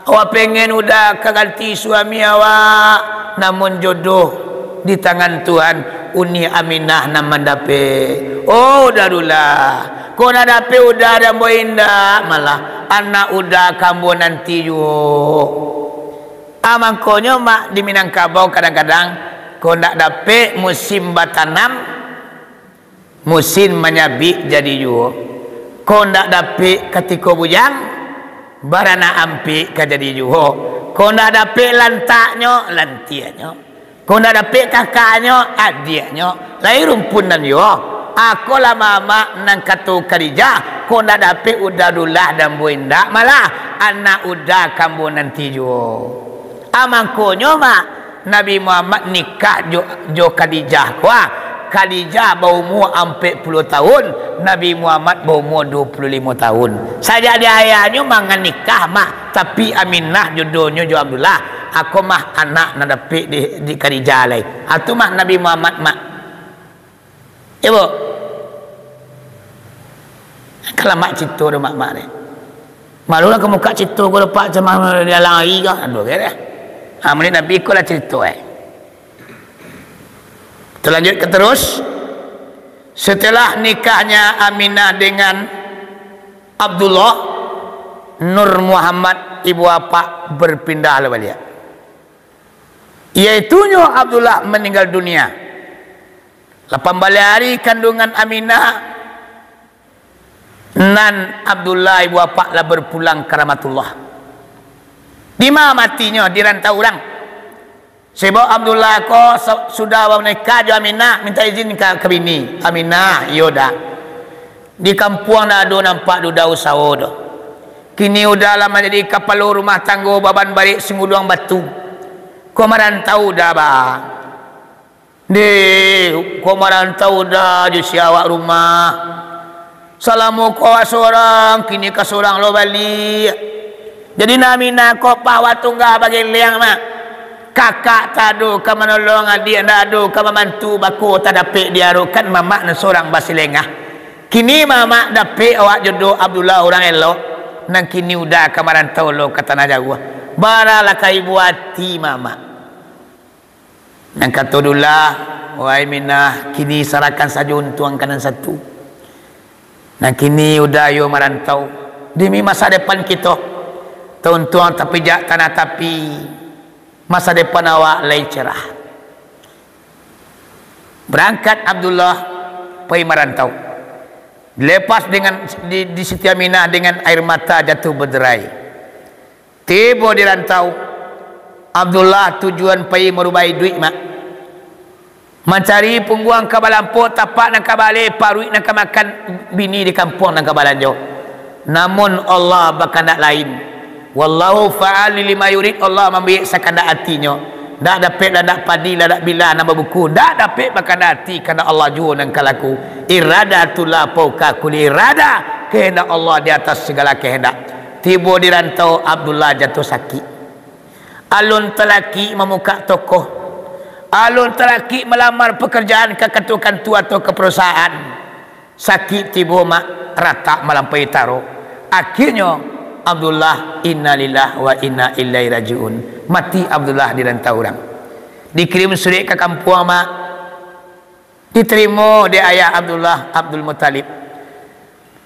Awak pengen Uda ka ganti suami awak, namun jodoh di tangan Tuhan, Uni Aminah nan mandapek. Oh, Uda Dulah, ko nak dapek Uda di ambo indak, malah anak Uda ka ambo nanti juo. Ah, mangkonyo, Mak, di Minangkabau kadang-kadang, ko ndak dapek musim batanam, musin manyabik jadi juo. Ko ndak dapek katiko bujang, baranak ampik ka jadi juo. Ko ndak dapek lantaknyo, lantianyo. Ko ndak dapek kakaknyo, adiaknyo. Lai rumpun nan juo. Ako lah mamak nan kato Khadijah, ko ndak dapek Uda Dulah di ambo indak, malah anak Uda ka ambo nanti juo. Ah, mangkonyo, Mak, Nabi Muhammad nikah jo, jo Khadijah ko, ah. Khadijah baumua ampek puluah tahun, Nabi Muhammad baumua duo puluah limo tahun. Sajak di ayahnyo mangan nikah, Mak, tapi Aminah jodohnyo jo Abdullah. Ako mah anak nan dapek di, di Khadijah lai. Ah, tu mah Nabi Muhammad, Mak. Iyo, Bu? Kalamak cito do mak-mak ni. Malu lah ka mukak cito ko dapat sama di alang ari ko. Aduh, kira. Ha, mani Nabi ko lah carito, eh. Kita lanjutkan terus. Setelah nikahnya Aminah dengan Abdullah, Nur Muhammad ibu apak berpindah lah baliak. Yaitunyo Abdullah meninggal dunia. Lapan baleh ari kandungan Aminah, nan Abdullah ibu apak lah berpulang ka rahmatullah. Di ma matinyo? Di rantau urang. Sebab Abdullah ko sa-, sudah banikah jo Aminah, minta izin ka, ka bini. Aminah, iyo dah. Di kampuang ndak ado nampak duda usaho doh. Kini uda lah manjadi kapalo rumah tanggo baban barek singuluang batu. Ko marantau uda, Bah. Deh, ko marantau uda jo si awak rumah. Salamo ko awak sorang, kini ka sorang lo baliak. Jadi, Aminah ko pah awak tunggah bageleng, Mak. Kakak tak ado ka manolong, adiak ndak ado ka mambantu, bako tak dapek diarokan mamak nan sorang basilengah. Kini mamak dapek awak jodoh Abdullah urang elok, nan kini uda ka marantau lo ka tanah jauah. Baralah ka ibo ati mamak. Nan kato Dullah, "Wahai Minah, kini sarahkan sajo untuang ka nan satu. Nan kini uda iyo marantau, demi masa depan kito. Tauntuang tapijak tanah tapi, masa depan awak lai cerah." Barangkat Abdullah pai marantau. Dilepas dengan, di, di Siti Aminah dengan air mata jatuh berderai. Tibo di rantau, Abdullah tujuan pai marubahi duit, Mak. Mancari pungguang ka balampok, tapak nan ka baaleh, paruik nan ka makan, bini di kampuang nan ka balanjo. Namun Allah bakandak lain. Wallahu fa'alun lima yurid, Allah mambuek sakandak atinyo. Ndak dapek ladak padi, ladak bila nan babuku, ndak dapek bakandak ati, kandak Allah juo nan ka laku. Iradatullah fauqa kulli iradah, kahandak Allah di ateh sagalo kahandak. Tibo di rantau, Abdullah jatuah sakik. Alun talakik mamukak toko. Alun talakik malamar pakarajaan ka kantua-kantua atau ka parusahaan. Sakik tibo, Mak, ratak malampaui taro. Akhianyo, Abdullah, innalillahi wa inna ilaihi raji'un. Mati Abdullah di rantau urang. Dikirim surek ka kampuang, Mak. Ditarimo dek ayah Abdullah, Abdul Muttalib.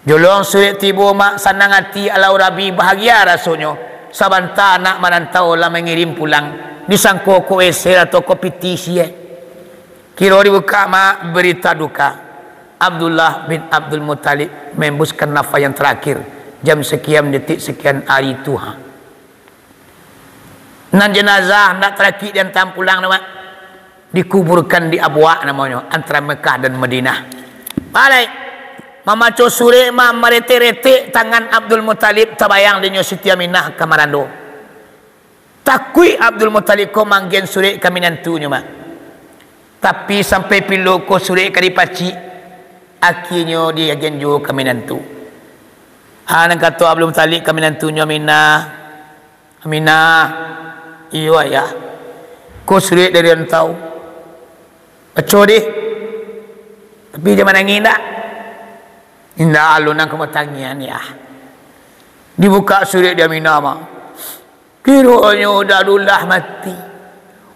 Jolong surek tibo, Mak, sanang ati, alau rabi, bahagia rasonyo. Sabanta anak marantau lah mangirim pulang. Disangko ko eser atau ko pitih sie. Kiro dibukak, Mak, barita duka. Abdullah bin Abdul Muttalib mengembuskan nafas yang terakhir, jam sekian, detik sekian, hari tu, ha. Nan jenazah ndak talakik diantam pulang tu, Mak. Dikuburkan di Abwa namonyo, antara Mekah dan Madinah. Baliak. Mamaco surek, Mak, maretek-retek tangan Abdul Muttalib, tabayang dinyo Siti Aminah ka marando. Takuik Abdul Muttalib ko manggian surek ka minantunyo, Mak. Tapi sampai pilo ko surek ka dipacik, akhianyo diagian juo ka minantu. Ha, nan kato Abdul Muttalib ka minantunyo, "Aminah, Aminah, iyo, Ayah. Ko surek dari rantau. Baco deh. Tapi jan manangih, ndak?" "Indak, alun nan ka batangiang, Yah." Dibukak surek di Aminah, Mak. Kironyo Abdullah mati.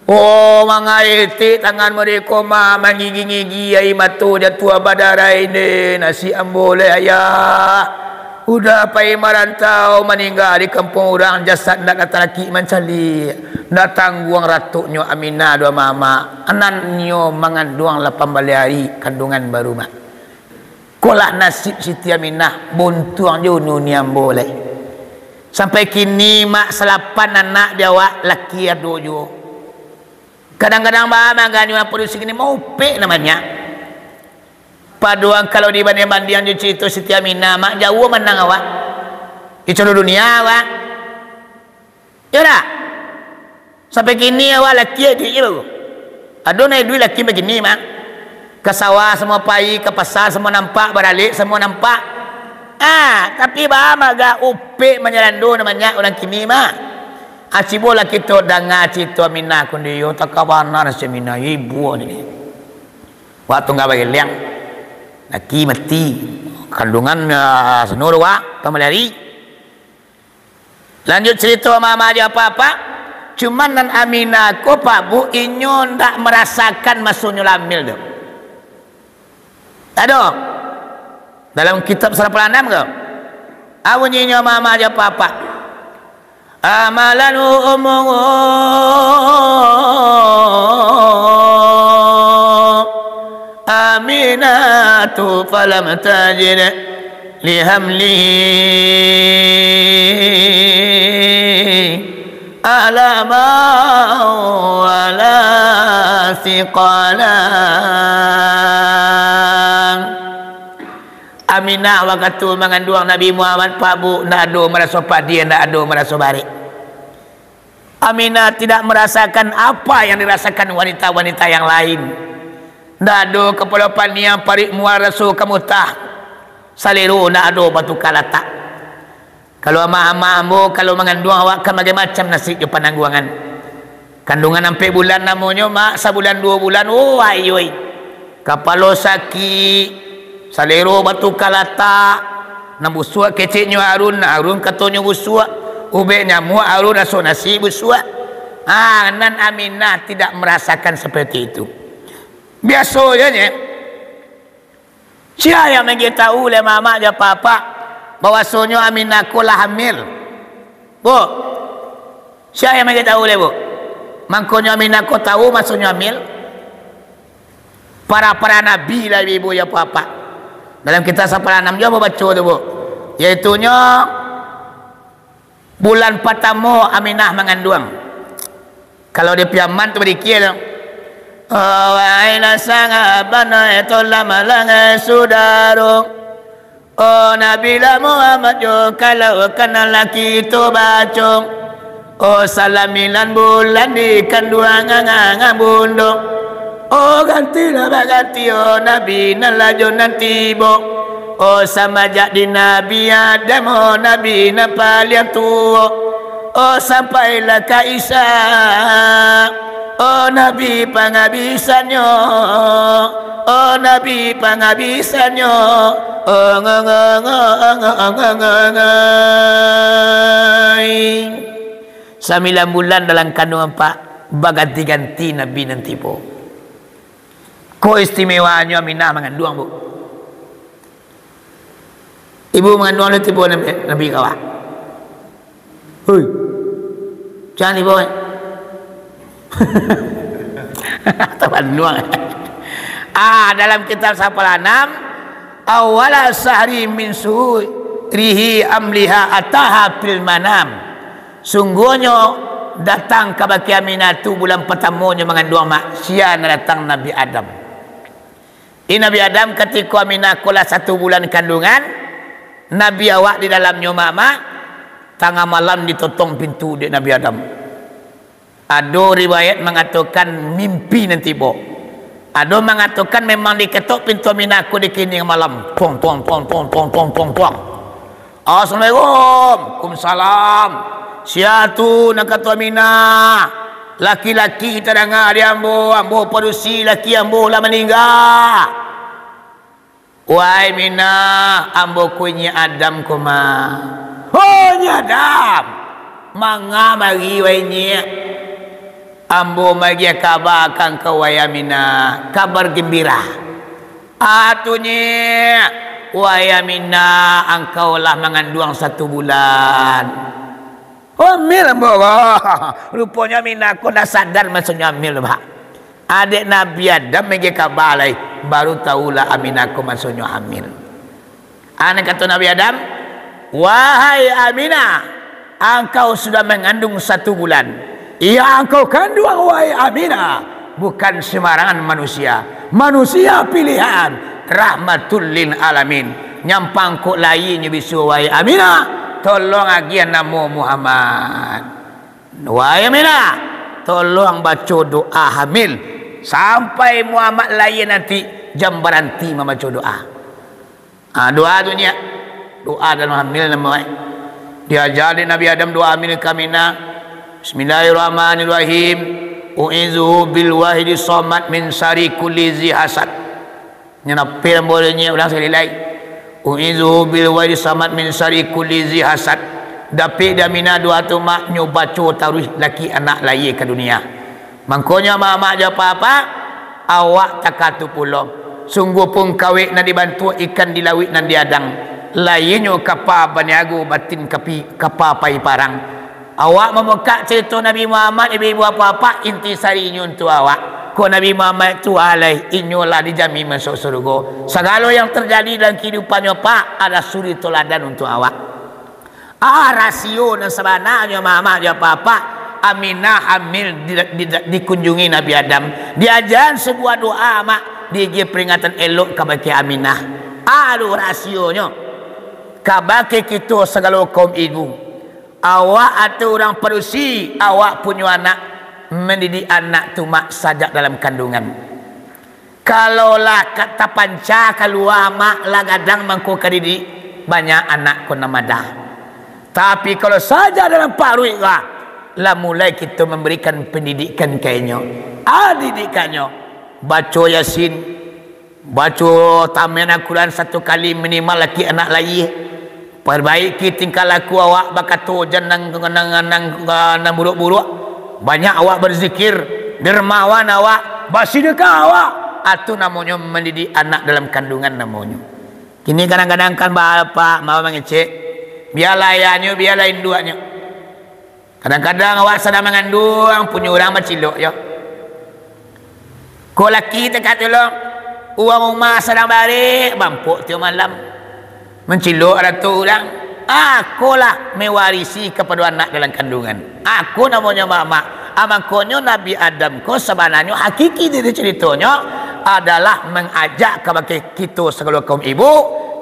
Oh, mangaetek tangan mareko, Mak, mangigi-ngigi, aia mato jatuah badarai, deh, nasib ambo lai, Ayah. Udah pai marantau, maningga di kampuang urang, jasad ndak datang laki mancaliak. Ndak tangguang ratoknyo Aminah doh, Mak. Anaknyo manganduang lapan baleh ari, kanduangan baru, Mak. Kolah nasib Siti Aminah, buntuang jo uni-uni ambo lai. Sampai kini, Mak, salapan anak di awak, laki ado juo. Kadang-kadang baa mangganyo apo dusi kini, maupek namonyo. Padoang kalau dibanding-bandingan jo carito Siti Aminah, Mak, jauah manang awak. Di caro dunia awak. Iyo dak? Sampai kini awak laki iduik je baru. Ado nan iduik laki bakini, Mak. Ka sawah samo pai, ka pasa samo nampak, baralek samo nampak. Ah, tapi baa, Mak, gak upek manyalandu nan banyak urang kini, Mak. Ah, cubolah kito danga carito Aminah kundiyo, takabana si Aminah, ibu ni. Wak tungga bageliang. Laki mati. Kanduangan, ah, sanur wak, pamalari. Lanjuik carito, Mama jo Papa. Cuman nan Aminah ko, Pak Bu, inyo ndak marasakan masonyo lah amil tu. Ado. Dalam kitab Sarah Palanam ko. Apo bunyinyo, Mama jo Papa? Amalan umur Aminatu falam tajid lihamlihi alaman wala siqala. Aminah wakatu manganduang Nabi Muhammad, Pak Bu, ndak ado maraso padih, ndak ado maraso barek. Aminah tidak merasakan apa yang dirasakan wanita-wanita yang lain. Ndak ado kapalo paniang, paruik mual raso ka mutah, salero ndak ado batuka latak. Kalau amak-amak ambo, kalau manganduang awak kan bagai macam nasib jo panangguangan. Kanduangan ampek bulan namonyo, Mak, sabulan duo bulan, oh, ai, oi. Kapalo sakik, salero batuka latak, nan busuak keceknyo arun, arun katonyo busuak, ubek nyamuak arun raso nasi busuak. Ah, nan Aminah tidak merasakan seperti itu. Biaso je, nye. Sia yang mangecek tahu leh mamak jo papak, bahwasonyo Aminah ko lah hamil? Bu, sia yang mangecek tahu leh, Bu? Mangkonyo Aminah ko tahu masonyo hamil? Para-para nabi lah, ibu-ibu jo papak. Dalam kitab Saparanam juo babaco tu, Bu. Yaitunyo, bulan patamo Aminah manganduang. Kalau di Piaman tu badikia tu. Oh, wahai lah sangat banai tu lah malangai sudaro. Oh Nabi lah Muhammad jo, kalau ka nan lah kito baco. Oh, salambilan bulan di kanduang ngangang bundo. Oh, gantilah baganti, oh Nabi nan lah jo nan tibo. Oh, samajak di Nabi Adam, oh Nabi nan paliang tuo. Oh, sampailah ka Isa, oh Nabi pangabisannyo, oh Nabi pangabisannyo, oh, ngo, ngo, ngo, ngo, ngo, ngo, ngo. Sambilan bulan dalam kanduang, Pak, baganti-ganti Nabi nan tibo. Ko istimewanyo Aminah manganduang, Bu. Ibu manganduang lo tibo Nabi, Nabi ka awak. Hoi. Jan tibo, eh. Tabanduang. Ah, dalam kitab Safal Anam, awala sahri min suhurihi amliha ataha fil manam. Sungguahnyo datang kabake Aminah tu bulan partamonyo manganduang, mak, sia nan datang Nabi Adam. Di Nabi Adam, katiko Aminah ko lah satu bulan kanduangan, Nabi awak di dalamnyo, mak, mak, tangah malam ditotong pintu dek Nabi Adam. Ado riwayat mangatokan mimpi nan tibo. Ado mangatokan memang diketok pintu Aminah ko di kini malam. Tong, tong, tong, tong, tong, tong, tong, tong. "Assalamualaikum." "Waalaikumsalam." "Sia tu?" nan kato Aminah. "Laki-laki tadanga di ambo, ambo padusi, laki ambo lah maningga." "Wahai Aminah, ambo ko inyiak Adam ko, mah." "Oh, inyiak Adam, manga mari, wahai inyiak?" "Ambo maagiah kaba ka angkau, wahai Aminah, kabar gembira." "Apo tu, nyiak?" "Wahai Aminah, angkau lah manganduang satu bulan." "Oh, amil ambo ko." Ruponyo Aminah ko ndak sadar maksudnyo amil, Pak. Dek Nabi Adam maagiah kaba lai, baru tahulah Aminah ko maksudnyo amil. Nan kato Nabi Adam, "Wahai Aminah, angkau sudah mangandung satu bulan. Yang angkau kanduang, wahai Aminah, bukan sembarangan manusia. Manusia pilihan, rahmatul lil alamin. Nyampang kok lahianyo bisuak, wahai Aminah, tolong agiah namo Muhammad. Wahai Aminah, tolong baco doa hamil, sampai Muhammad lahia nanti, jan baranti mambaco doa." Ah, doa tu, nyiak. Doa dalam hamil namo, eh. Diaja dek Nabi Adam doa hamil ka Aminah. "Bismillahirrahmanirrahim. U'izuhu bil wahidi somad min syarri kulli zi hasad." Nyo napil ambo dek nyiak, ulang sakali lai. "U'izuhu bil wahidi somad min syarri kulli zi hasad." Dapek dek Aminah doa tu, mak, nyo baco taruih laki anak lahia ka dunia. Mangkonyo, amak-amak jo apak-apak, awak takah tu pulo. Sungguah pun kawek nan dibantuak ikan di lauik nan diadang. Lahianyo kapa baniago, batin kapi-, kapa pai parang. Awak mamukak carito Nabi Muhammad, ibu-ibu, apak-apak, inti sarinyo untuak awak. Ko Nabi Muhammad tu alai, inyo lah dijamin masuak sarugo. Sagalo yang tarjadi dalam kahidupannyo, Pak, adalah suri toladan untuak awak. Ah, rasio nan sabananyo, mamak jo apak-apak, Aminah hamil di, di, dikunjungi Nabi Adam. Diajakan sabuah doa, mak, diagiah peringatan elok kabake Aminah. Ado rasionyo. Kabake kito sagalo kaum ibu, awak atau urang padusi, awak punyo anak, mandidik anak tu, mak, sajak dalam kanduangan. Kalau lah ka tapanca kalua, mak, lah gadang mangko ka didik, banyak anak ko nan madah. Tapi kalau sajak dalam paruik lah, lah mulai kito mambarikan pandidikan ka inyo. Ah, didikannyo, baco Yasin, baco tameh Al-Quran satu kali minimal laki anak lahia. Parbaiki tingkah laku awak, bakato jan nan, nan, nan, nan buruak-buruak. Banyak awak barzikir, dermawan awak, basidakah awak. Atu namonyo mandidik anak dalam kanduangan namonyo. Kini kadang-kadang kan bapak mau mangecek, bialah ayahnyo, bialah induaknyo. Kadang-kadang awak sadang manganduang, punyo urang bacilok yo. Ko laki takah tulok, urang rumah sadang barek, bampok tiok malam. Mancilok arato urang. Ah, ko lah mewarisi kapado anak dalam kanduangan. Ah, ko namonyo mamak. Ah, mangkonyo Nabi Adam ko sabananyo hakiki dari caritonyo adalah mangajak kabake kito sagalo kaum ibu,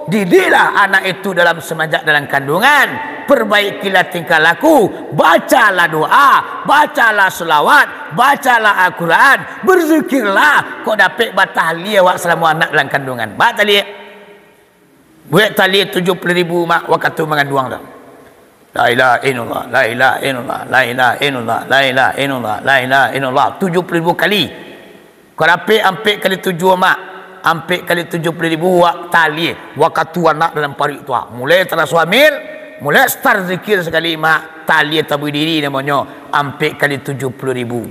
Didiklah anak itu dalam semenjak dalam kandungan, perbaikilah tingkah laku, bacalah doa, bacalah selawat, bacalah Al-Quran, berzikirlah, kok dapek batahlia awak salamo anak dalam kandungan. Batahlia. Buek tahlia tujuah puluah ribu mak wakatu manganduang tu. La ilaha illallah, la ilaha illallah, la ilaha illallah, la ilaha illallah, la ilaha illallah, tujuah puluah ribu kali. Kok dapek ampek kali tujuah mak, ampek kali tujuah puluah ribu wak tahlia wakatu anak dalam paruik tu. Mulai taraso hamil, mulai start zikir sakali mak, tahlia tabuih diri namonyo, ampek kali tujuah puluah ribu.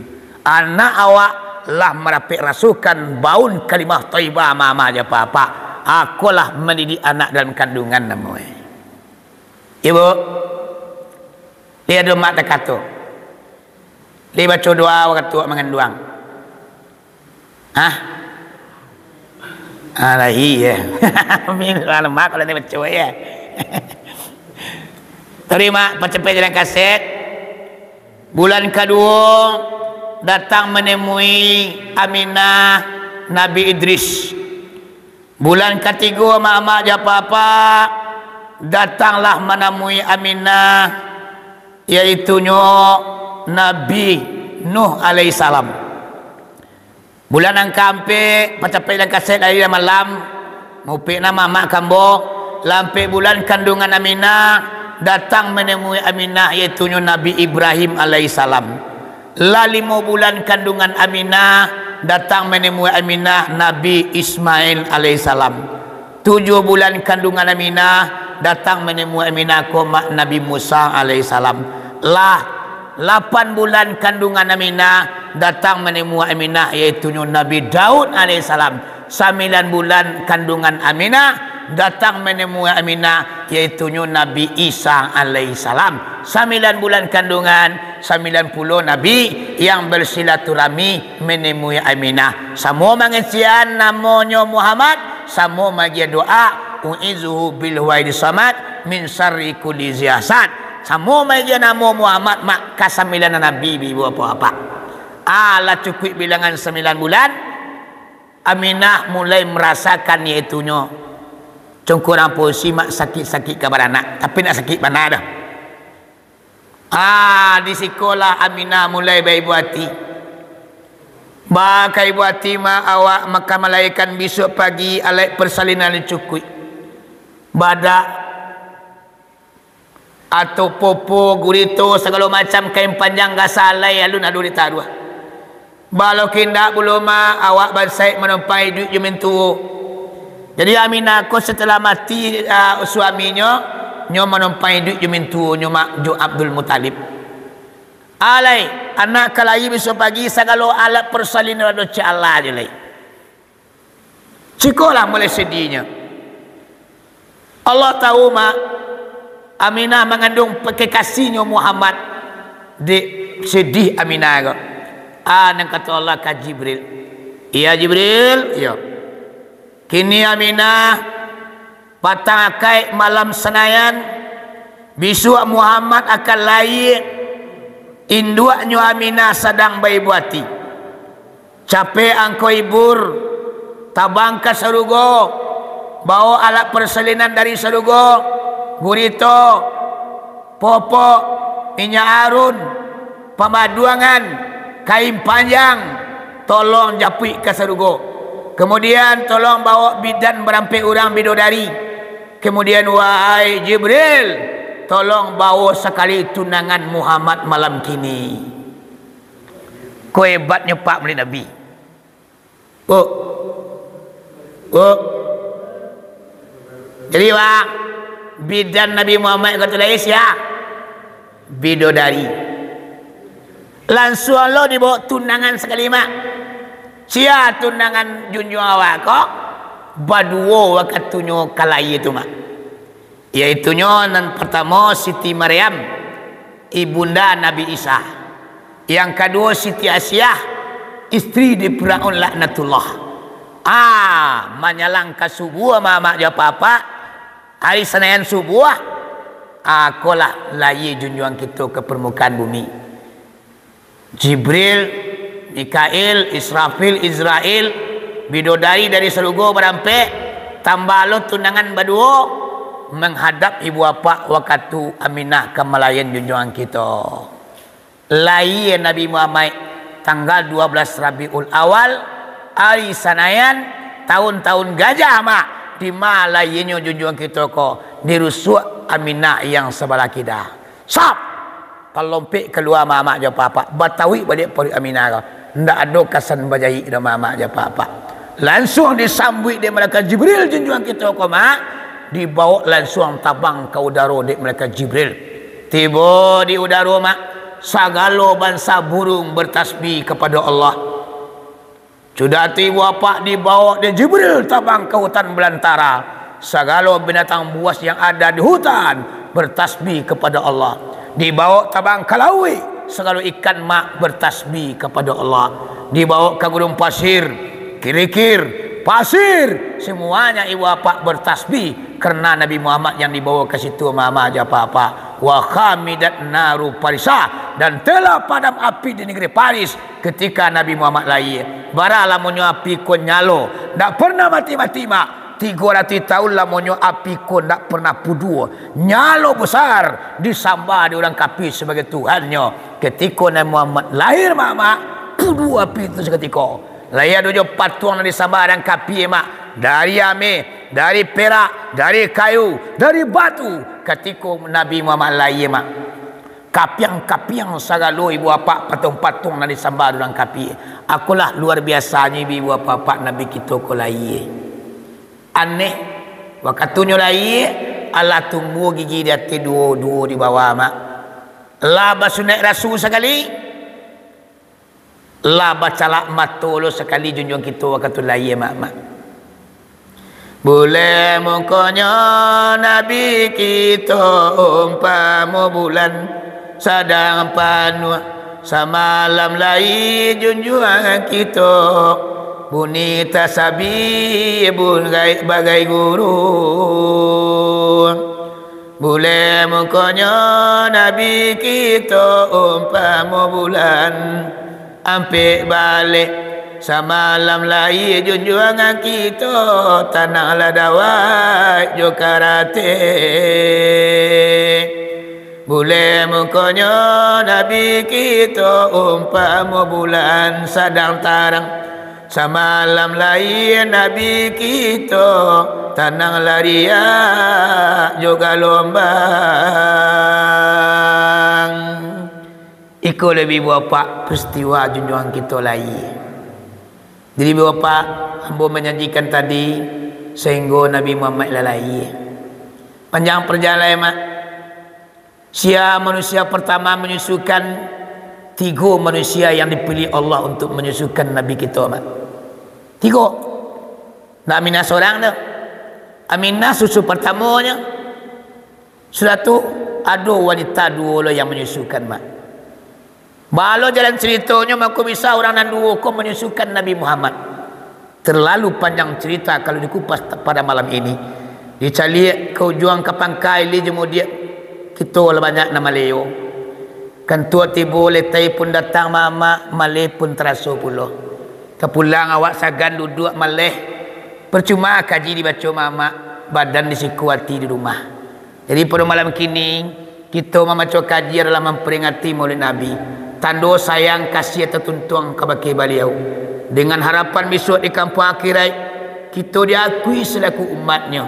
Anak awak lah marapek rasokan baun kalimah thaibah mama jo papa. Ako lah mandidik anak dalam kandungan namo e. Ibu, liek do mak takato. Liek baco doa wakatu awak manganduang. Hah? Alah, iyo. Amin. Alamak, kalau ni baco, yo. Tadi mak, pacapek jalan kaset. Bulan kaduo, datang manemui Aminah Nabi Idris. Bulan katigo, amak-amak jo apak-apak, datanglah manamui Aminah, yaitunyo Nabi Nuh alaihissalam. Bulan nan kaampek, pacapek dalam kaset ari lah malam, mupik nan mamak kambo, lah ampek bulan kandungan Aminah, datang manemui Aminah, yaitunyo Nabi Ibrahim alaihissalam. Lah limo bulan kandungan Aminah, datang manemui Aminah Nabi Ismail alaihissalam. Tujuah bulan kandungan Aminah, datang manemui Aminah ko mak Nabi Musa alaihissalam. Lah lapan bulan kandungan Aminah, datang manemui Aminah, yaitunyo Nabi Daud alaihissalam. Sambilan bulan kandungan Aminah, datang manemui Aminah, yaitunyo Nabi Isa alaihissalam. Sambilan bulan kandungan, sambilan pulo Nabi yang bersilaturahmi menemui Aminah. Samo mangecek namonyo Muhammad, samo maagiah doa, "U'izuhu bil wahidis samad min syarri kulli zi hasad." Samo maagiah namo Muhammad, mak, ka sambilan nabi, ibu bapak-bapak. Ah, lah cukuik bilangan sambilan bulan, Aminah mulai marasakan, yaitunyo congkorang posi, mak, sakik-sakik ka baranak, tapi ndak sakik bana doh. Ah, di sikolah Aminah mulai baibo ati. Baa ka ibo ati, mak, awak maka malahiakan bisuak pagi, alek persalinan cukuik. Badak, atau popo, gurito, sagalo macam kain panjang, gasa alai, alun ado di taruah. Baa lo ka indak pulo, mak, awak bansaik manompai iduik jo mintuo. Jadi, Aminah ko satalah mati, ah, suaminyo, nyo manompai iduik jo mintuonyo, mak, jo Abdul Muthalib. Alai, anak ka lahia bisuak pagi, sagalo alat persalinan ado cek alah jo lai. Cikolah mulai sadihnyo. Allah tahu, mak, Aminah manganduang kekasihnyo Muhammad. Dek sadih Aminah ko. Ah, nan kato Allah ka Jibril, "Ya Jibril, yo. Kini Aminah patang akaik malam Sanayan, bisuak Muhammad akan lahia, induaknyo Aminah sadang baibo ati. Capek angkau hibur, tabang ka sarugo, baok alat parsalinan dari sarugo, gurito, popok, minyak harun, pamaduangan, kain panjang, tolong japuik ka sarugo. Kamudian, tolong baok bidan barampek urang bidodari. Kamudian, wahai Jibril, tolong baok sakali tunangan Muhammad malam kini." Ko hebatnyo, Pak, murid Nabi. Bu. Bu. Jadi, Pak, bidan Nabi Muhammad ko tu lai sia? Bidodari. Lansuang lo dibaok tunangan sakali, mak. Sia tunangan junjuang awak ko? Baduo wakatunyo ka lahia tu, mak. Yaitunyo nan partamo Siti Maryam, ibunda Nabi Isa. Yang kaduo Siti Asiah, istri di Firaun laknatullah. Ah, manyalang ka subuah, mamak jo apak-apak, ari Sanayan subuah, ah, ko lah lahia junjuang kito ka parmukaan bumi. Jibril, Mikail, Israfil, Izrail, bidodari dari sarugo barampek, Tambah lo tunangan baduo, manghadap ibu apak wakatu Aminah ka malahian junjuangan kito. Lahia Nabi Muhammad tanggal dua belas Rabiul Awal, ari Sanayan, tahun-tahun gajah, Mak. Di ma lahianyo junjuangan kito ko? Di rusuak Aminah yang sabalah kida. Sap! Talompek kalua mamak jo apak-apak, batauik baliak paruik Aminah ko. Ndak ado kasan bajahik doh mamak jo apak-apak. Lansuang disambuik dek malaikat Jibril junjuangan kito ko, Mak. Dibawok lansuang tabang ka udaro dek malaikat Jibril. Tibo di udaro, Mak, sagalo bansa burung bertasbih kapado Allah. Sudah tu ibu apak dibawok dek Jibril tabang ka hutan balantara. Sagalo binatang buas yang ada di hutan bertasbih kapado Allah. Dibawok tabang ka lauik, sagalo ikan, Mak, bertasbih kapado Allah. Dibawok ka gurun pasir, kirikir, pasir, semuanya ibu apak bertasbih karena Nabi Muhammad yang dibawa ka situ, mamak jo apak-apak. Wa hamidat naru Farisah, dan telah padam api di negeri Faris. Ketika Nabi Muhammad lahia, bara lamonyo api ko nyalo, ndak pernah mati-mati, Mak. Tigo ratuih tahun lamonyo api ko ndak pernah puduo. Nyalo besar, disambah dek urang kapia sabagai Tuhannyo. Ketiko Nabi Muhammad lahia, Mak, Mak, puduo api tu saketiko. Lahia ado jo patuang nan disambah urang kapia, Mak. Dari ameh, dari perak, dari kayu, dari batu. Ketiko Nabi Muhammad lahia, Mak, kapiang-kapiang sagalo ibu apak, patuang-patuang nan disambah urang kapia. Akolah luar biasanyo ibu apak-apak Nabi kito ko lahia. Aneh, wakatunyo lahia, alah tumbuah gigi di ateh, duo-duo di bawah, Mak. Lah basunaik rasul sakali, lah bacalak mato lo sakali junjuangan kito wakatu lahia, Mak, Mak. Bulek mukonyo Nabi kito umpamo bulan, sadang panuah samalam lai junjuangan kito, bunyi tasabih bun gaek bagai guru. Bulek mukonyo Nabi kito umpamo bulan, ampek baleh samalam lai junjuangan kito, tanang lah dawai jo karateh. Bulek mukonyo Nabi kito umpamo bulan sadang tarang, samalam lai Nabi kito, tanang lah riak jo galombang. Iko lo ibu apak peristiwa junjuangan kito lahia. Jadi ibu apak, ambo manyajikan tadi, sahinggo Nabi Muhammad lah lahia. Panjang parjalanan, Mak. Sia manusia partamo manyusukan? Tigo manusia yang dipilih Allah untuk manyusukan Nabi kito, Mak. Tigo. Ndak Aminah sorang tu. Aminah susu partamonyo. Sudah tu, ado wanita duo lo yang manyusukan, Mak. Baa lo jalan caritonyo, mako bisa urang nan duo ko manyusukan Nabi Muhammad? Terlalu panjang cerita kalau dikupas pada malam ini. Dicaliak ka ujuang ka pangka ilia jo mudiak, kito lah banyak nan maleo. Kantua tibo, letai pun datang, mamak, maleh pun taraso pulo. Tapulang awak sagan duduak maleh. Parcuma kaji dibaco mamak, badan di siko, ati di rumah. Jadi, pado malam kini, kito mamaco kaji adalah mamperingati Maulid Nabi, tando sayang kasih atau tuntuang kabake Baliau, dengan harapan bisuak di kampuang akhirat, kito diakui salaku umat-Nyo.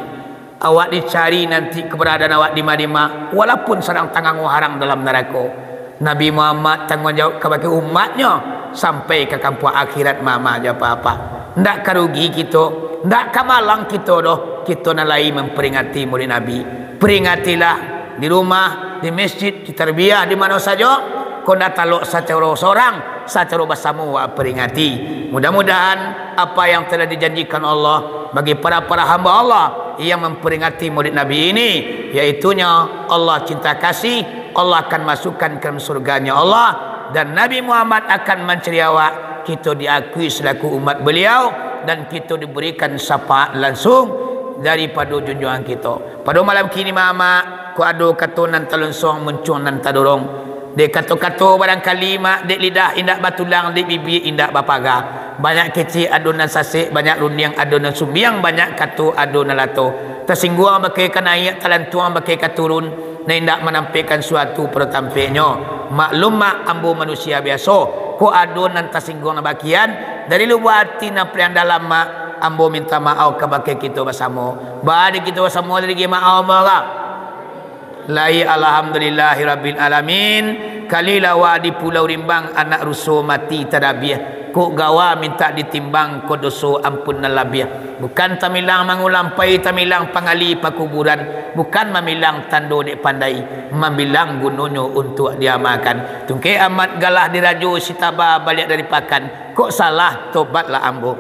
Awak dicari nanti kabaradaan awak di ma-di ma, walaupun sadang tangango harang dalam narako. Nabi Muhammad tangguang jawab kabake umat-Nyo sampai ka kampuang akhirat, mamak jo apak-apak. Ndak ka rugi kito, ndak ka malang kito doh, kito nan lai mamperingati Maulid Nabi. Peringatilah di rumah, di masjid, di tarbiyah, di mano sajo. Kok ndak talok sacaro sorang, sacaro basamo awak peringati. Mudah-mudahan apa yang telah dijanjikan Allah bagi para-para hamba Allah yang memperingati Maulid Nabi ini, yaitunyo Allah cinta kasih, Allah akan masukkan ke dalam surga-Nya Allah, dan Nabi Muhammad akan mancari awak, kito diakui selaku umat Beliau, dan kito diberikan syafaat langsung daripado junjuangan kito. Pado malam kini, mamak, kok ado kato nan talonsuang, muncuang nan tadorong. Dek kato-kato barangkali, mak, dek lidah indak batulang, dek bibia indak bapaga. Banyak kecek ado nan sasek, banyak rundiang ado nan sumbiang, banyak kato ado nan lato. Tasingguang bakeh ka naiak, talantuang bakeh ka turun, nan indak manampekkan suatu pado tampeknyo. Maklum mak, ambo manusia biaso, kok ado nan tasingguang nan bakian, dari lubuak ati nan paliang dalam mak, ambo minta maaf kabake kito basamo. Ba di kito basamo tadi, maaf, maaf. Lai, alhamdulillahirabbil alamin. Kali lawa di Pulau Rimbang, anak ruso mati tadabiah. Kok gawa mintak ditimbang, kok doso ampun nan labiah. Bukan tamilang mangulampai, tamilang pangali pakuburan. Bukan mamilang tando dek pandai, mambilang gunonyo untuak diamalkan. Tungkek amat galah dirajo, sitaba baliak dari pakan. Kok salah, tobatlah ambo.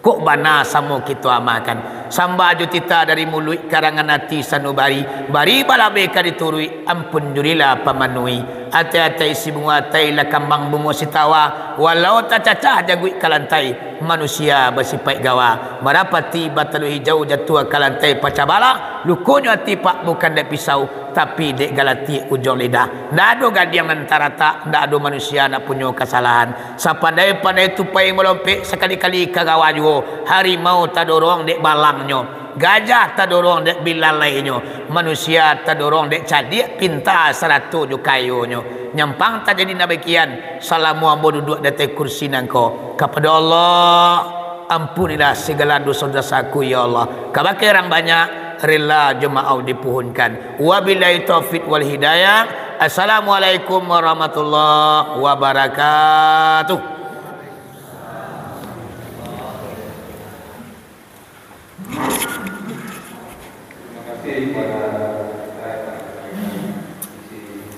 Kok bana samo kito amalkan. Sambah jo titah dari muluik, karangan ati sanubari. Bari balabeh ka dituruik, ampun jurilah pamanuhi. Atai-atai isi bungo atai, lah kambang bungo sitawa. Walau tacacah jangguik ka lantai, manusia basipaik gawa. Marapati batalu hijau, jatuah ka lantai pacah balah. Lukonyo ati pak bukan dek pisau, tapi dek galatik ujuang lidah. Ndak ado gadiang nan taratak, ndak ado manusia nak punyo kasalahan. Sapandai-pandai tupai malompek, sakali-kali ka gawa juo. Harimau tadorong dek balangnyo, gajah tadorong dek bilalainyo, manusia tadorong dek cadiak pinta sarato jo kayonyo. Nyampang tajadi nan damikian, salamo ambo duduak di ateh kursi nangko. Kapado Allah, ampunilah sagalo doso-dosoku, ya Allah. Kabake urang banyak, rila jo maaf dipuhunkan. Wabillahi taufik wal hidayah. Assalamualaikum warahmatullahi wabarakatuh.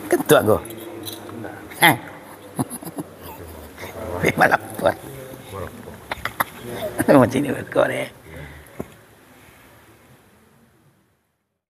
Ketuk aku. Heh. Pergi malapor. Macam ni, kau ni.